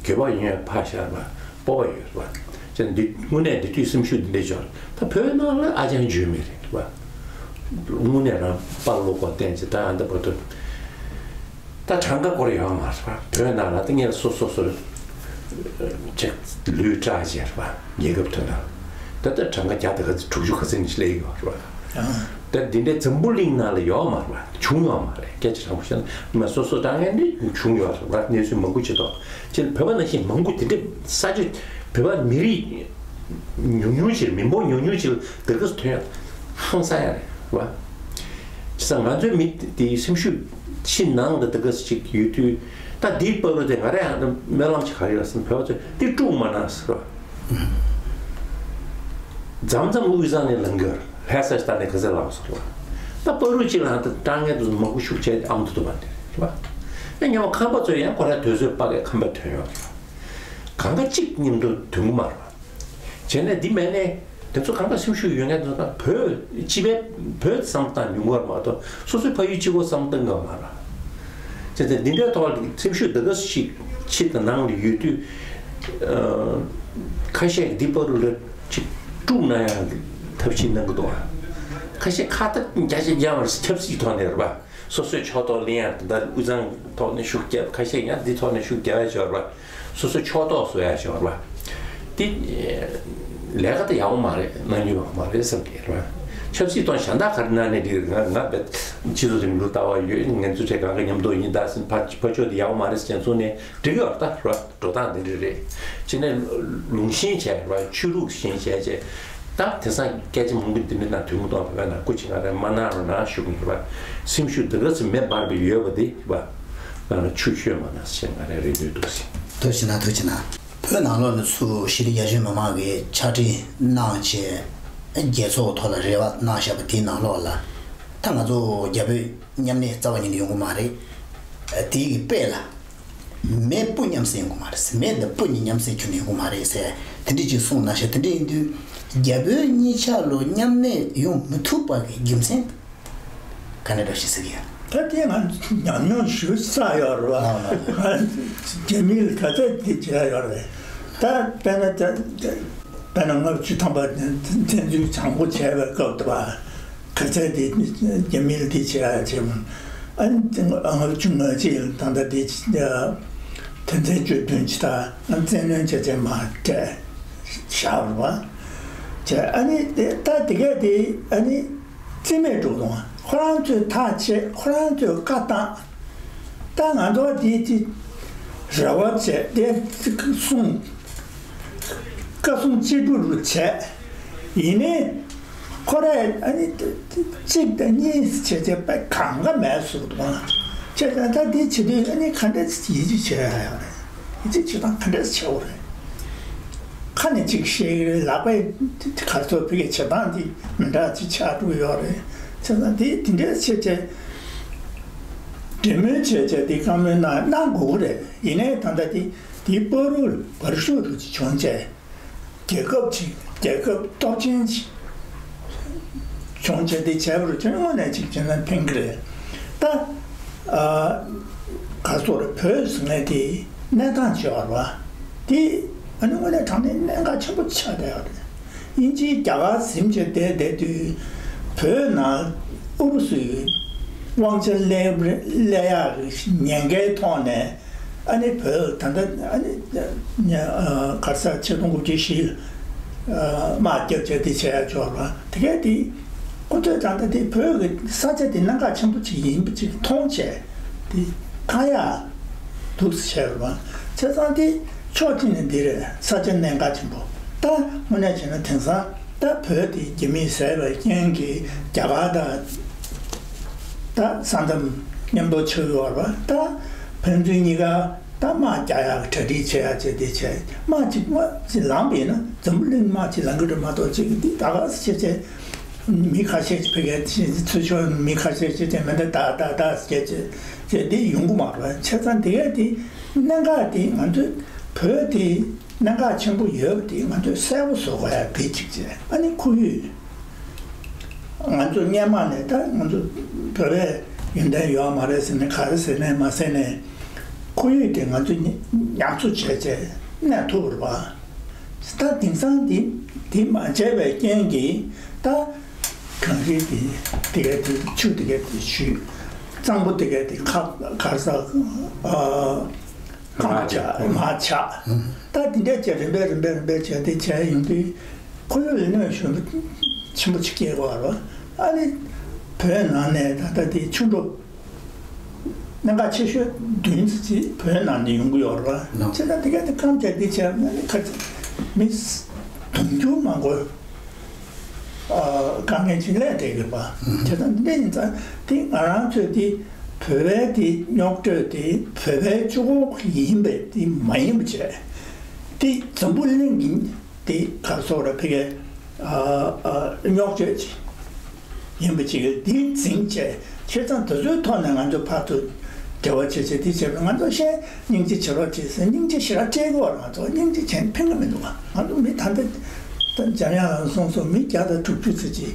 འགྱོད་པ་ཡོང་ཡ་ཕར་བཞག་རེད་བ། སྤོབས་པ་ཡོད་རེད་བ། བྱས་ཙང་འདི་དངོས་གནས་འདི་དུས་སེམས་ཤུགས་འདི་འདྲ་ཅིག་ཡོད་རེད། ད་བོད་ནང་ལ་ཨ་ཅང་འཇོན་མི་རེད་བ། དངོས་གནས་རང་དཔའ་བློ་ཁོག་བསྟན་ཅིག་ད་ཨ་འདི་བར་དུ་ད་གྲངས་ཀ་སྐོར་ཡོད་མ་རེད་བ། བོད་ནང་ལ་ད་ངས་སོ་སོ་སོ་ཅིག་ལུས་སྐྲག་བྱས་རེད་བ། རྒྱལ་ཁབ་དོན་དག་ད་ལྟ་གྲངས་ཀ་བརྒྱ་དང་ག་ཚོད་དྲུག་ཅུ་ག་ཚོད་ནས་སླེབས་ཡོད་རེད་བ། ད་འདི་འདྲའི་འཛམ་བུ་གླིང་ནང་ལ་ཡོད་མ་རེད་བ། བྱུང་ཡོད་མ་རེད། སྐད་ཆ་དྲང་པོ་བཤད་ན་མ་སོ་སོ་དྲང་ངན་འདི་བྱུང་ཡོད་རེད་བ། གནས་ཚུལ་མང་པོ་ཅིག་ཐོག་ཅིག་བོད་པ་ནང་བཞིན་མང་པོ་དེ་འདྲའི་ས་ཆ་བོད་པ་མི་རིགས་ཉུང་ཉུང་ཅིག་མི་འབོར་ཉུང་ཉུང་ཅིག་ལ་དེ་ག་ཚོད་ཐོན་ཡོད་ཧང་སང་ཡ་རེད་བ། བྱས་ཙང་ང་ཚོའི་མི་དེའི་སེམས་ཤུགས་ཕྱི་ནང་དུ་དེ་ག་ཅིག་ཡོད་དུས་ད་འདིའི་བར་དུ་དེ་ང་རང་ཡང་སྨོན་ལམ་ཅིག་ག་རེ་ཡོད་ཟེར་ན་བོད་པ་ཚོས་འདི་དཀྲུག་མ་གནང་ཟེར་བ། མཚམས་མཚམས་དབུས་གཙང་ནས་ལངས་ཀྱི་ཡོད་རེད། ལྷ་ས་ལྟ་ནས་ག་ཚད་ལངས་སོང་རེད་བ། ད་བར་དུ་གཅིག་ལ་ད་དཀའ་ངལ་དུ་མང་པོ་ཤུགས་ཆེ་ཨ་མ་དུ་དུ་བ་འདི་རེད་བ། ཨེ་ཉི་མ་ཁམས་པ་ཚོ་ཡང་ཁོ་ར་དུས་ཚོད་དཔག་གི་ཁམས་པ་ཐོན་ཡོང་རེད་བ། གང་ག་གཅིག་མཉམ་དུ་ཐོན་གི་མ་རེད་བ། བྱས་ནས་འདི་མེད་ནས་དེ་ཚོ་གང་ག་སེམས་ཤུགས་ཡོད་མཁན་དེ་ཚོ་བོད་སྤྱི་པའི་བོད་བསམ་སྟངས་ཉུང་བར་མ་གཏོགས་སོ་སོའི་ཕ་ཡུལ་གཅིག་པོ་བསམ་སྟངས་ག་མ་རེད། བྱས་ཙང་འདི་འདྲའི་ཐོག་ལ་སེམས་ཤུགས་འདི་ག་ཞིག་ཕྱི་དང་ནང་ལ་ཡོད་དུས། ཁ་ཤས་འདི་བར་དུ་ལ་ཅིག་དཀྲུག་ན་ཡང་ཐབས་ཤེས་གནང་གི་འདུག་ཁ་ཤས་ཁ་ཐག་རྒྱ་ཆེ་རྒྱ་མར་ཆབ་སྲིད་ཐོག་ནས་རེད་པ། སོ་སོའི་ཕྱོགས་གཏོགས་ལེན་ཡང་ད་དབུས་གཙང་ཐོག་ནས་ཤུགས་རྒྱབ། ཁ་ཤས་ཡང་འདི་ཐོག་ནས་ཤུགས་རྒྱབ་ཡ་ཆོག་རེད་པ། སོ་སོའི་ཕྱོགས་གཏོགས་བཟོ་ཡ་ཆོག་རེད་པ། འདི་ལས་ཀ་དེ་ཡག་པོ་མ་རེད། གནང་རྒྱུ་ཡོད་མ་རེད་བསམ་གྱི་རེད་པ། ཆབ་སྲིད་ཐོག་གཞན་དག་ག་རེ་གནང་ནས་འགྲིག་རེད། ང་ང་བས་སྤྱི་ཚོགས་རིང་ལུགས་ལྟ་བ་ཡོད། ང་ཚོ་གྲས་གང་ག་མཉམ་དུ་ཡིན་ད་ཟིན་ཕ་ཕ་ཕྱོགས་དེ་ཡག་པོ་མ་རེད་ཟེར་མཁན་ཚོ་ནས་འགྲིག་གི་ཡོད་རེད་ད་རེད་པ། འགྲོ་སྟངས་འདི་འདྲ་རེད། ཅི་ནས་ལུང་ཤན་བྱས་རེད་པ། ཆོས་ལུགས་ཤན་བྱས་བྱས། ད་དེང་སང་སྐད་ཆ་མང་པོ་འདི་འདྲ་ན་དུས་མ་གཏོགས་བོད་པའི་ནང་སྐུ་མཁྱེན་ང་རང་མ་གནང་རོགས་གནང་ཞུ་གི་ཡོད་པ། སེམས་ཤུགས་འདི་ག་ཚོད་མེ་འབར་བའི་ཡོད་པ་འདི་པ། ང་རང་ཆུ་ཤོད་མ་གནང་ཟེར་ང་རང་རེ་འདོད་འདུག་ཟེར། ཐུགས་རྗེ་གནང་། ཐུགས་རྗེ་གནང་། བོད་ནང་ལོགས་ནས་ཚུར་ཤེས་རིག་ཡར་བརྩོན་མི་མང་གིས་ཕྱག་བྲིས་གནང་བྱས་རྒྱལ་ཚོགས་ཐོག་ལ་རེ་བ་གནང་བཞག་པ་དེའི་ནང་ལོགས་ལ། ད་ང་ཚོ་རྒྱ་བོད་མཉམ་གནས་རྩ་བ་ཉིད་ནས་ཡོང་གི་མ་རེད། དེའི་གི་དཔེ་ལ། མེ་སྤུ་མཉམ་བསྲེས་ཡོང་གི་མ་རེད། མེ་འདི་སྤུ་གཉིས་མཉམ་བསྲེས་ཁྱོན་ནས་ཡོང་གི་མ་རེད་ཟེར། དེ་འདྲས་ཅིག་གསུངས་གནང་ཤག་དེ་འདྲས་ཡིན་དུས་རྒྱ་བོད་གཉིས་ཆ་ལོ་མཉམ་གནས་ཡོང་མི་ཐུབ་པ་གི་རྒྱུ་མཚན་ག་ནས་འགྲོ་ཞིག་ཟེར་གི་ཡ། ད་དེ་ང་ཉམས་མྱོང་ཞུ་ས་ཡོད་རེད་བ། ལགས་ལགས། རྒྱ་མིས་ག་ཚད་དེ་བྱས་ཡོད་རེད། ད་དཔེར་ན་ད་དཔེར་ན་ལྔ་བཅུ་ཐམ་པ་བཙན་འཛུལ་བྱང་པོ་བྱས་པའི་སྐབས་དུ་བ། ག་ཚད་དེ་རྒྱ་མིར་དེ་བྱེད་ཡ་བྱེད་མོ། ཨ་ནི་ལྔ་བཅུ་ང་གཅིག་ལ་ད་ལྟ་དེ་དོན་ཚན་བཅུ་བདུན་ཅི་ད་ཨ་བཙན་གནོན་བྱས་བྱས་མ་སྤྲད་བཞག་རུ་བ། བྱས་ཨ་ནི་དེ་ད་དེ་གས་དེ་ཨ་ནི་རྩིས་མེད་འགྲོ་དང་ཁོ་རང་ཚོས་ཐག་བཅད། ཁོ་རང་ཚོས་བཀའ་བཏང་། ད་ང་ཚོ་དེ་དེ་རེ་བ་བྱས་དེ་གསུང་། བཀའ་གསུང་ཅི་སྒྲུབ་རུ་བྱས། ཡིན་ནའི་ཁོ་རས་ཨ་ནི་གཅིག་དང་གཉིས་བྱས་བྱས་པ་གང་ག་མེད་ཟེར་འདུག་ཨ། བྱས་ཙང་ད་འདི་བྱེད་དུས་ཨ་ནི་ག་འདྲས་ཡིད་ཆེས་བྱེད་ཡ་ཡོད་རེད། ཡིད་ཆེས་བྱེད་སྟངས་ག་འདྲས་བྱེད་དགོས་རེད། ཁ་ནས་གཅིག་བཤད་ཀྱི་རེད། ལག་པས་གར་སོགས་ཕ་གིའི་བྱེད་སྟངས་འདི་མི་འདྲ་ཅིག་ཆགས་འགྲོ་གི་ཡོད་རེད། བྱས་ཙང་འདི་དེ་འདྲས་བྱས་བྱས་འབྲེལ་མོལ་བྱས་བྱས་འདི་བཀའ་མོལ་གནང་གནང་དགོས་ཀྱི་རེད། ཡིན་ནའི་ད་ལྟ་འདི་འདི་བར་དུ་བར་ཤོག་རུ་ཅིག་བྱུང་བྱས། རྒྱལ་ཁབ་ཅིག་རྒྱལ་ཁབ་སྟོབས་ཆེན་ཅིག་བྱུང་བྱས་དེ་བྱས་པར་ཁྱོན་དངོས་གནས་ཅིག་བྱས་ན་ཕན་གྱི་རེད། ད་ཨ་ག་སོགས་རེད། བོད་ཟེར་མཁན་དེ་གནས་སྟངས་ཅིག་ཡོད་རེད་བ། དེ་ཨ་ནི་དངོས་གནས་དྲང་གནས་གནད་འགག་ཆེན་པོ་ཆགས་བསྡད་ཡོད་རེད། དབྱིན་ཇིའི་རྒྱ་གར་ཟིན་བྱས་བསྡད་བསྡད་དུས་བོད་ནང་ཨུ་རུ་སུའི་དབང་ཆ་སླེབས་སླེབས་ཡག་གི་ཉེན་ཁའི་ཐོག་ནས། ཨ་ནི་བོད་ད་ལྟ་ཨ་ནི་ག་ས་ཆིག་སྟོང་དགུ་བརྒྱ་བཞི་ལ་དམག་རྒྱབ་བྱས་དེ་བྱས་ཡ་ཆོག་ར་དེ་གས་དེ་ཁོ་ཚོས་ད་ལྟ་དེ་བོད་ཀྱི་ས་ཆ་དེ་གནད་འགག་ཆེན་པོ་ཅིག་ཡིན་པ་ཅིག་མཐོང་བྱས་དེ་ཁ་ཡ་འདུག་སེ་བྱས་ར་བྱས་ཙང་དེ་ཕྱོགས་གཅིག་ནས་འདི་རེད། ས་ཆ་གནད་འགག་ཆེན་པོ་ད་དངོས་གནས་བྱས་ན་དེང་སང་། ད་བོད་དེ་རྒྱ་མིས་བཟས་པའི་རྐྱེན་གྱིས་རྒྱ་གར་དང་ད་ས་མཚམས་མཉམ་དུ་ཆགས་ཡོད་རེད་པ། ད་ཕན་ཚུན་གཉིས་ཀ་ད་དམག་རྒྱག་ཡག་གྲ་སྒྲིག་བྱེད་ཡག་བྱས་ཏེ་བྱས་དམག་ཅིག་དམག་ཅིག་ལངས་པ་ཡིན་ན་འཛམ་བུ་གླིང་དམག་ཅིག་ལངས་ཀྱི་རེད་མ་གཏོགས་ཅིག་འདི་ད་ག་སེ་བྱས་བྱས་མི་ཁ་ཤས་ཅིག་ཕ་གིའི་ཚུར་ཕྱོགས་མི་ཁ་ཤས་ཅིག་དེ་མི་འདི་ད་ད་ད་བྱས་བྱས་བྱས་འདི་ཡོང་གི་མ་རེད་པ། བྱས་ཙང་དེ་གས་དེ་གནད་འགག་དེ་ང་ཚོའི་བོད་དེ། གནད་འགག་ཆེན་པོ་ཡོད་པ་དེ་ང་ཚོས་གསལ་པོ་བཟོ་དགོས་ཡ་གི་གཅིག་བྱས། ཨ་ནི་ཁོར་ཡུག་ང་ཚོ་སྔོན་མ་ནས་ད་ང་ཚོ་བོད་པའི་ཡོན་ཏན་ཡོད་མ་རེད་ཟེར་ནས་ག་རེ་ཟེར་ནས་མ་ཟེར་ནས་ཁོར་ཡུག་དེ་ང་ཚོས་ཉ- ཉམས་གསོ་བྱས་བྱས་གནས་ཐུབ་པ་རེད་པ། ད་དེང་སང་དེ་དེ་མ་བྱས་པའི་རྐྱེན་གྱིས་ད་གངས་རི་དེ་དེ་ག་དེ་ཆུ་དེ་ག་དེ་ཆུ་གཙང་པོ་དེ་ག་དེ་ཁ་གར་ས་ཨ། མར་ཆག་མར་ཆག་ད་དེ་འདྲས་བྱས་རིམ་པས་རིམ་པས་རིམ་པས་བྱས་ཏེ་བྱས་ཡོང་དུས་ཁོར་ཡུག་ལ་གནོད་ཤུགས་ཆེན་པོ་ཅིག་སྐྱེལ་དགོས་རེད་པ། ཨ་ནི་བོད་ནང་ནས་ད་ལྟ་དེ་ཆུ་འགྲོ་གནད་འགག་ཆེ་ཤོས་བདུན་ཙམ་ཅིག་བོད་ནང་ནས་ཡོང་གི་ཡོད་རེད་པ། བྱས་ཙང་དེ་ག་དེ་སྐམ་བྱས་ཏེ་བྱས་ན་ནི་ཁ་ཚ་མི་དུང་ཕྱུར་མང་པོ། དཀའ་ངལ་ཅིག་སླེབས་བསྡད་ཡོད་པ། བྱས་ཙང་འདི་འདྲ་ཡིན་ཙང་དེ་ང་རང་ཚོས་དེ་བོད་པའི་དེ་རྙོག་དྲ་དེ་བོད་པའི་གཅིག་པོ་ཡིན་པའི་དེ་མ་ཡིན་པ་བྱས། དེ་འཛམ་བུ་གླིང་གི་དེ་ག་རེ་ཟེར་དགོས་རེད། ཕ་གིའི་ རྙོག་གཅོད་ཅིག་ཡིན་པ་ཅིག་འདི་འཛིན་བྱས། བྱས་ཙང་དེ་ཚོའི་ཐོག་ནས་ང་ཚོ་ཕར་ཚུར་འབྲེལ་བ་བྱེད་བྱེད་འདི་བྱས་པས། ང་ཚོ་ཤེས་སྙིང་རྗེ་བྱེད་རོགས་བྱེད་ཟེར། སྙིང་རྗེ་ཞེ་དྲག་སྤྲད་ཀྱི་ཡོད་རེད། ང་ཚོ་སྙིང་རྗེ་བྱས་ཕན་གྱི་མི་འདུག་བ། ང་ཚོ་མི་ད་ལྟ་ད་འཇམ་དབྱངས་ལགས་གསུངས་སོང་། མི་བརྒྱ་དང་དྲུག་ཅུ་ཙམ་ཅིག་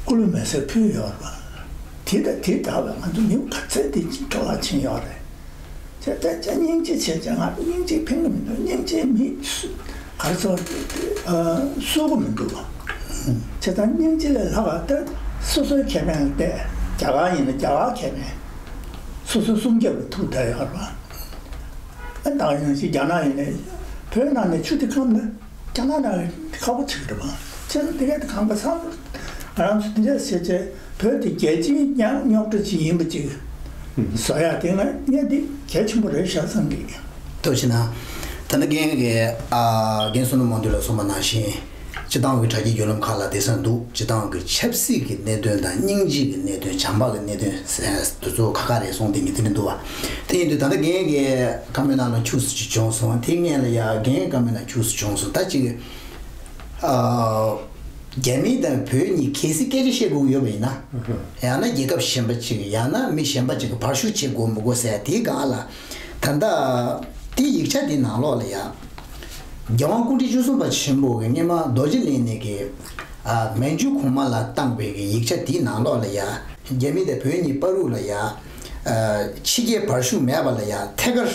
སྐུ་ལུས་མེ་སྲེག་ཕུལ་ཡོད་རེད་བ། དེ་དང་དེ་འདྲ་བས་ང་ཚོ་མི་ག་ཚད་དེ་འགྲོ་བ་ཕྱིན་ཡོད་རེད། བྱས་ཙང་སྙིང་རྗེ་བྱས་ཙང་ང་ཚོ་སྙིང་རྗེ་ཕན་གྱི་མི་འདུག་སྙིང་རྗེ་མི་ག་རེ་ཟེར་བ་དེ་གསོད་ཀྱི་མི་འདུག་བྱས་ཙང་སྙིང་རྗེ་ལས་ལྷག་པ་དེ་སོ་སོའི་ཁེ་ཕན་ལ་བལྟས། རྒྱ་གར་ཡིན་ན་རྒྱ་གར་ཁེ་ཕན། སོ་སོའི་སྲུང་སྐྱོབ་ལ་ཐུག་བསྡད་ཡོད་རེད་བ། ཨ་ད་ཡང་ཞིག་རྒྱ་ནག་ཡིན་ནའི་བོད་ནང་ནས་ཆུ་དེ་སྐམ་ན་རྒྱ་ནག་ནང་ཁག་པོ་ཆགས་རེད་བ། བྱས་ཙང་དེ་གས་དེ་གང་ག་བསམ་བློ་ང་རང་ཚོ་དེ་འདྲས་བྱས་བྱས་བོད་དེ་རྒྱལ་སྤྱིའི་ཉག་རྙོག་གྲ་ཅིག་ཡིན་པ་ཅིག་བཟོ་ཡ་དེ་ང་ངས་འདི་གལ་ཆེན་པོ་རེད་ཤག་བསམ་གི། ཐུགས་རྗེ་གནང་། ད་ནི་རྒན་གྱིས་ཨ་རྒན་བསོད་ནམས་དབང་འདུས་ལགས་གསུངས་པ་ནང་བཞིན། སྤྱིར་བཏང་གི་དྲ་རྒྱའི་བརྒྱུད་ལམ་ཁག་ལ་དེང་སང་འདུག་སྤྱིར་བཏང་གི་ཆབ་སྲིད་ཀྱི་གནད་དོན་དང་། སྙིང་རྗེ་གི་གནད་དོན། བྱམས་པ་གི་གནད་དོན་ཟེར་དེ་ཚོ་ཁག་ཁག་རེད་གསུངས་བསྡད་མཁན་དེ་འདྲ་འདུག་བ། དེ་ཡིན་དུས་ད་ལྟ་རྒན་གྱིས་བཀའ་མོལ་ནང་ལ་འཁྱུགས་སུ་ཅིག་བྱུང་སོང་། དེ་སྔོན་ལ་ཡ་རྒན་གྱི་བཀའ་མོལ་ནང་འཁྱུགས་སུ་བྱུང་སོང་། ད་ཅིག་ཨ། རྒྱ་མི་དང་བོད་གཉིས་གལ་སྲིད་སྐད་ཆ་བཤད་དགོས་ཀྱི་ཡོད་པ་ཡིན་ན། ཡང་ན་རྒྱལ་ཁབ་གཞན་པ་ཅིག་ཡང་ན་མི་གཞན་པ་ཅིག་གིས་བར་ཞུགས་བྱེད་དགོས་མི་དགོས་ཟེར་དེའི་སྒང་ལ། ད་ལྟ་དེ་ཡིག་ཆ་དེའི་ནང་ལོགས་ལ་ཡ། རྒྱལ་དབང་སྐུ་ཕྲེང་བཅུ་གསུམ་པ་ཆེན་པོ་གིས་སྔོན་མ་རྡོ་རྗེ་གླིང་ནས་ཀྱི་ཨ་མན་ཇུ་གོང་མ་ལ་བཏང་བའི་གི་ཡིག་ཆ་དེའི་ནང་ལོགས་ལ་ཡ། རྒྱ་མི་དང་བོད་གཉིས་བར་དུ་ལ་ཡ། ཨ་ཕྱི་རྒྱལ་བར་ཞུགས་མེད་པ་ལ་ཡ་ཐད་ཀར་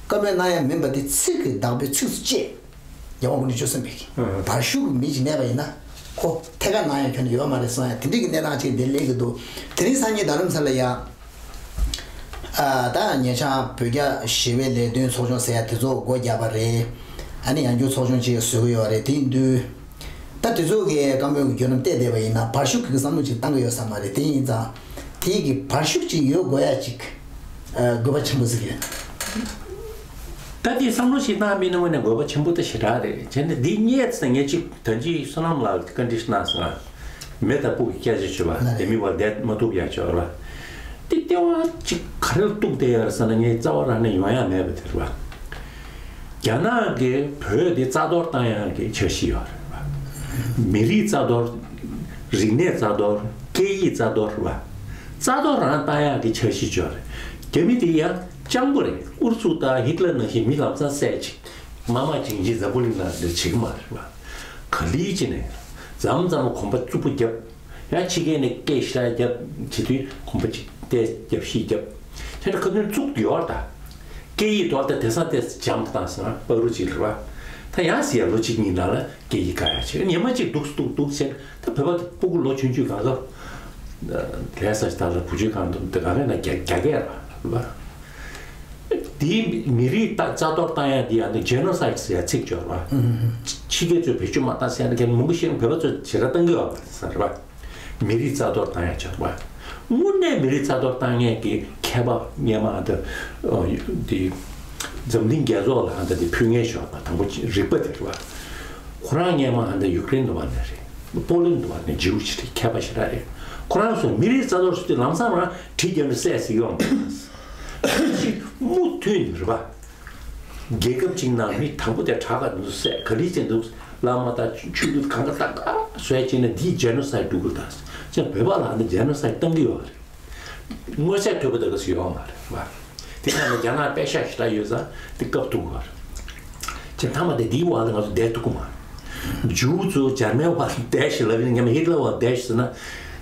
བཀའ་མོལ་གནང་ཡ་མིན་པ་དེ་ཚིག་གི་བདག་པོའི་ཚིགས་སུ་བཅད། རྒྱལ་དབང་སྐུ་ཕྲེང་བཅུ་གསུམ་པས་ཀྱི་བར་ཞུགས་ཀྱི་མི་ཞིག་མེད་པ་ཡིན་ན། ཁོ་ཐད་ཀར་གནང་ཡ་ཁྱོན་ནས་ཡོད་མ་རེད་གསུང་ཡ་དེ་འདྲའི་གི་གནས་སྟངས་ཅིག་དེ་སླེབས་ཀྱི་འདུག་དེ་རིང་སང་ཉིན་རྡ་རམ་ས་ལ་ཡ། ཨ་ད་ཉེ་ཆར་བོད་རྒྱ་ཞི་བའི་ལས་དོན་ཚོགས་ཆུང་ཟེར་ཡ་དེ་ཚོ་སྒོ་བརྒྱབ་པ་རེད། ཨ་ནི་ཡང་བསྐྱར་ཚོགས་ཆུང་ཅིག་བཟོ་གི་ཡོད་རེད། དེ་ཡིན་དུས། ད་དེ་ཚོ་གི་བཀའ་མོལ་གྱི་བརྒྱུད་རིམ་བལྟས་བསྡད་པ་ཡིན་ན་བར་ཞུགས་ཀྱི་བསམ་བློ་ཅིག་བཏང་གི་ཡོད་ས་མ་རེད། དེ་ཡིན་ཙང་དེའི་གི་བར་ཞུགས་ཅིག་ཡོད་དགོས་ཡ་ཅིག་ཨ་དགོས་པ་ཆེན་པོ་ཟིག་ཡོད། ད་དེ་བསམ་བློ་ཞིག་བཏང་མིན་ནི་དངོས་གནས་དགོས་པ་ཆེན་པོ་ད་ཞེ་དྲག་རེད། བྱས་ནས་འདི་རྙེད་ཙང་ངས་ཅིག་ད་ཅི་བསོད་ནམས་ལགས་བཀའ་འདྲི་གནང་སོང་ང་། མེ་དང་སྤུ་གི་སྐད་ཆ་བྱོས་པ་ལ་རེད། དེ་མི་བར་བསྡད་མ་ཐུབ་ཡ་བྱོས་པ། དེ་ལྟེ་བ་ཅིག་ག་རེ་ལ་གཏུགས་བསྡད་ཡོད་རེད་ཟེར་ན་ངས་རྩ་བ་རང་ནས་ཡོང་ཡ་མེད་པ་དེ་རེད་བ། རྒྱ་ནག་གིས་བོད་དེ་རྩ་གཏོར་བཏང་ཡག་གི་འཆར་གཞི་ཡོད་རེད་བ། མི་རིགས་རྩ་གཏོར། རིག་གནས་རྩ་གཏོར། སྐད་ཡིག་རྩ་གཏོར་རེད་བ། རྩ་གཏོར་རང་བཏང་ཡག་གི་འཆར་གཞི་ཡོད་རེད། རྒྱ་མི་དེ་ཡང་སྤྱང་པོ་རེད། ཨུ་རུ་སུ་དང་ཧི་ཏི་ལར་ནང་བཞིན་མི་ལམ་སང་བསད་ཅིག་མ་མ་ཅིང་ཅིང་འཛམ་བུ་གླིང་ནང་འདིར་བྱེད་ཀྱི་མ་རེད་བ། ག་ལེར་བྱས་ནས་མཚམས་མཚམས་ལ་གོམ་པ་རྩུབ་པོ་བརྒྱབ། ཡང་ཕྱི་རྒྱལ་ནས་སྐད་ཞེ་དྲག་རྒྱབ་བྱེད་དུས་གོམ་པ་གཅིག་བལྟས་རྒྱབ་བཞི་རྒྱབ། དེ་འདྲ་ཁ་སྣོན་བཙུགས་ཡོད་ད། སྐད་ཡིག་ཐོག་ད་དེང་སང་ཏོག་ཙམ་འཇམ་དུ་བཏང་སོང་ང་། པ་རུ་གཅིག་རེད་བ། ད་ཡང་སྲིད་ཡ་ལོ་གཅིག་གཉིས་ནང་ལ་སྐད་ཡིག་འགག་ཡ་ཆེ། ཉི་མ་གཅིག་འདུག་འདུག་བྱས་ད་བོད་པ་ཕྲུ་གུ་ལོ་ཆུང་ཆུང་གང་ག་ལས་ས་ད་ལ་བུ་བཅོལ་ཁང་དུ་དེ་ག་གེ་ན་རྒྱ་རྒྱ་སྐད་རེད་བ། དེའི་མི་རིགས་ད་རྩ་གཏོར་བཏང་ཡ་འདི་ཡང་ན་ཇེ་ནོ་སའིད་ཟེར་ཡ་ཚིག་སྦྱོར་བ། ཕྱི་རྒྱལ་ཚོས་བེད་སྤྱོད་མ་བཏང་ཟེར་ཡ་འདི་གའི་མང་པོ་ཞིག་བོད་པ་ཚོས་ཇི་ལྟར་བཏང་གི་ཡོད་ཟེར་བ། མི་རིགས་རྩ་གཏོར་བཏང་ཡ་སྦྱོར་བ། དངོས་གནས་མི་རིགས་རྩ་གཏོར་བཏང་མཁན་གྱི་མཁས་པ་སྔོན་མ་ཨ་འདི་འདི་འཛམ་གླིང་རྒྱལ་ཚོགས་ལ་ཨ་འདི་འདི་ཕུལ་མཁན་ཞོག་པ་དང་པོ་རིག་པ་དེ་རེད་བ། ཁོ་རང་སྔོན་མ་ཨ་འདི་ཡུཀ་རེན་དུ་བ་ནས་རེད། པོ་ལན་དུ་བ་ནས་ཇིའུ་ཞིག་རེད། མཁས་པ་ཞིག་ར་རེད། ཁོ་རང་ཚོ་མི་རིགས་རྩ་གཏོར་ཟེར་དུས་ལམ་སང་རང་གྲི་རྒྱབ་ནས་བསད་ཟེར་གྱི་ཡོད་མ་རེད། ཅིག་མུ་མཐུད་ནས་རེད་བ། རྒྱལ་ཁབ་ཅིག་ནང་མི་དང་པོ་དེ་དྲག་ག་འདུག་ཟེར། ག་ལེར་བྱས་འདུག་བླ་མ་དང་ཆོས་ལུགས་གང་ག་ད་ག་བཟོས་བྱས་ནས་འདིའི་ཇེ་ནོ་སའིད་འགྲོ་གི་རེད་ད། ཅང་བོད་པ་ལ་འདི་ཇེ་ནོ་སའིད་བཏང་གི་ཡོད་རེད། དངོས་ཚད་ཐོས་པ་ད་ག་སུ་ཡོད་མ་རེད་བ། དེ་ཁ་ནས་རྒྱ་ནག་པད་ཤག་ཞེ་དྲག་ཡོད་ཙང་དེ་བཀབ་ཐུབ་གི་རེད། ཅེས་མཐའ་མ་དེ་འདིའི་འོག་ལ་ང་ཚོ་བསྡད་ཐུབ་ཀྱི་མ་རེད། ཇིའུ་ཚོ་འཇར་མན་འོག་བསྡད་ཤིག་ལབ་ཡིན། ཉམས་ཧི་ཏི་ལར་འོག་བསྡད་ཤིག་ཟེར་ན།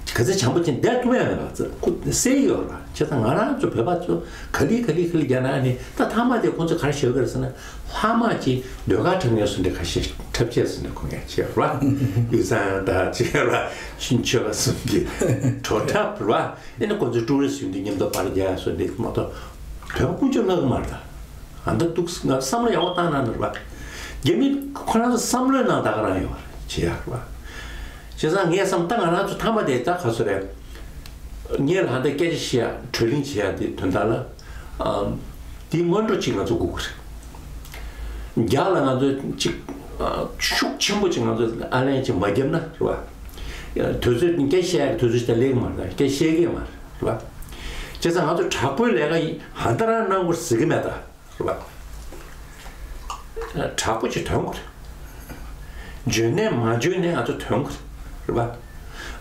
ག་ཚོད་བྱམས་པོ་ཅན་བསྡད་ཐུབ་ཡ་མེད་པ་ཁོ་གསལ་ཡོད་རེད། བྱས་ཙང་ང་རང་ཚོ་བོད་པ་ཚོ་ག་ལེར་ག་ལེར་ག་ལེར་རྒྱ་ནག་ནས་ད་མཐའ་མ་དེ་ཁོང་ཚོ་ག་རེ་ཞུ་གི་རེད་ཟེར་ན། ལྷག་མ་ཅིག་ཟློས་གར་འཁྲབ་མཁན་བཟོ་འདྲ་ཁ་ཤས་འཁྲབ་ཆས་བཟོ་འདྲ་གོ་མཁན་ཅིག་ཡོད་རེད་བ། དབུས་གཙང་དང་ཅིག་ཡོད་རེད་བ། ཆོལ་ཁ་གསུམ་གྱི་བྲོ་འཁྲབ་རེད་བ། ཨེ་ནི་ཁོ་ཚོས་ཀྲུའུ་རི་སི་ཡོང་དུས་མཉམ་དུ་པར་རྒྱག་ཡ་བཟོ་འདྲ་མ་གཏོགས་བོད་པ་ཀུན་སྤྱོད་ལབ་ཀྱི་མ་རེད་ད། ཨ་ད་འདུག་ང་བསམ་བློ་ཡག་པོ་བཏང་གནང་ནི་རེད་བ། རྒྱ་མི་ཁོ་རང་ཚོ་བསམ་བློའི་ནང་ད་ག་རང་ཡོད་རེད་བྱེད་ཡག་རེད་བ། བྱས་ཙང་ངས་བསམ་ད་ང་རང་ཚོ་མཐའ་མ་དེ་ད་ག་ཚོད་རེད། ངས་ལ་ཧ་ད་སྐད་ཆ་བཤད་ཡ་གྲོས་གླེང་བྱེད་ཡ་དེ་དོན་དག་ལ། ཨམ། དེའི་སྔོན་འགྲོ་གཅིག་ང་ཚོ་དགོས་ཀྱི་རེད། རྒྱ་ལ་ང་ཚོས་གཅིག་ཨ། ཤུགས་ཆེན་པོ་གཅིག་ང་ཚོས་ཨ་ལན་གཅིག་མ་བརྒྱབ་ན་རེད་བ། དུས་ཚོད་སྐད་བཤད་ཡ་དུས་ཚོད་ཅིག་ད་སླེབས་ཀྱི་མ་རེད། སྐད་བཤད་ཀྱི་མ་རེད་བ། བྱས་ཙང་ང་ཚོ་དྲག་པོའི་ལས་ཀ་ཡི་ཧ་ད་རང་གནང་དགོས་ཟེར་གྱི་མེད་ད། རེད་བ། དྲག་པོ་ཅིག་ཐོན་དགོས་རེད། འཇོན་ནས་མ་འཇོན་ནས་ང་ཚོ་དོན་གོ་རེད་བ།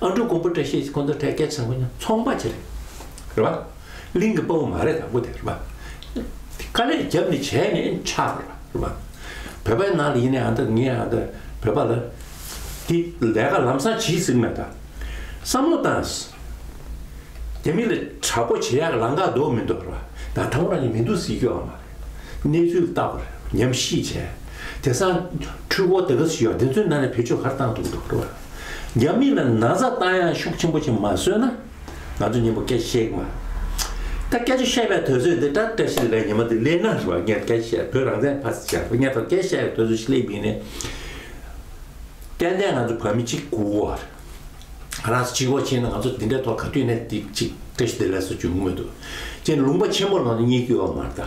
ཨ་འབྲུག་མགོན་པོ་བཀྲ་ཤིས་ཁོང་ཚོ་གྲས་སྐད་ཆ་དྲང་པོ་ཉོན་ཚོང་པ་ཅིག་རེད་བ། གླིང་གི་དཔའ་བོ་མ་རེད། དང་པོ་དེ་རེད་བ། དཀའ་ལས་རྒྱབ་ནས་བྱས་ནས་ཆགས་རེད་བ། བོད་པའི་ནང་ལ་ཡིན་ནའི་ཨ་ད་ངས་ཨ་ད་བོད་པ་ལ་དེ་ལས་ཀ་ལམ་སང་བྱེད་ཟིན་མེད། ད་བསམ་བློ་བཏང་། རྒྱ་མི་ལ་དྲག་པོ་བྱེད་ཡག་ལམ་ཁ་འདུག་མི་འདུག་རེད་བ། ད་དང་པོ་རང་གིས་མི་འདུག་ཟེར་རྒྱུ་ཡོད་མ་རེད། གནས་ཚུལ་ལྟ་བར་ཉམས་ཞིབ་བྱས། དེང་སང་འཕྲུལ་འཁོར་དེ་ག་ཚོ་ཡོད། དེ་ཚོའི་ནང་ནས་བེད་སྤྱོད་ག་རེ་བཏང་ཐུབ་འདུག་རེད་བ། རྒྱ་མི་ལ་ན་ཚ་བཏང་ཡག་ཤུགས་ཆེན་པོ་ཅིག་མ་བཟོས་ན། ང་ཚོ་མཉམ་པོ་སྐད་ཆ་བཤད་ཀྱི་མ། ད་སྐད་ཆ་བཤད་པའི་དུས་ཚོད་འདི་ད་བཀྲ་ཤིས་ལགས་ཉི་མ་འདི་སླེབས་ན་རེད་བ། ངས་སྐད་ཆ་བཤད། བོད་རང་བཙན་ཕར་བཞག་ངས་ད་སྐད་ཆ་བཤད་པའི་དུས་ཚོད་ཅིག་སླེབས་པ་ཡིན་ནའི། ཏན་ཏན་ང་ཚོ་བོད་མི་གཅིག་དགོས་པ་རེད། ང་རང་ཚོ་གཅིག་པོ་བྱས་ན་ང་ཚོ་འདི་འདྲའི་ཐོག་ག་དུས་ནས་འདི་གཅིག་བཀྲ་ཤིས་བདེ་ལེགས་སུ་འབྱུང་གི་མི་འདུག་ཅེས་ལུང་པ་ཆེན་པོ་ལ་ང་ཚོ་རྙེད་རྒྱུ་ཡོད་མ་རེད་ད།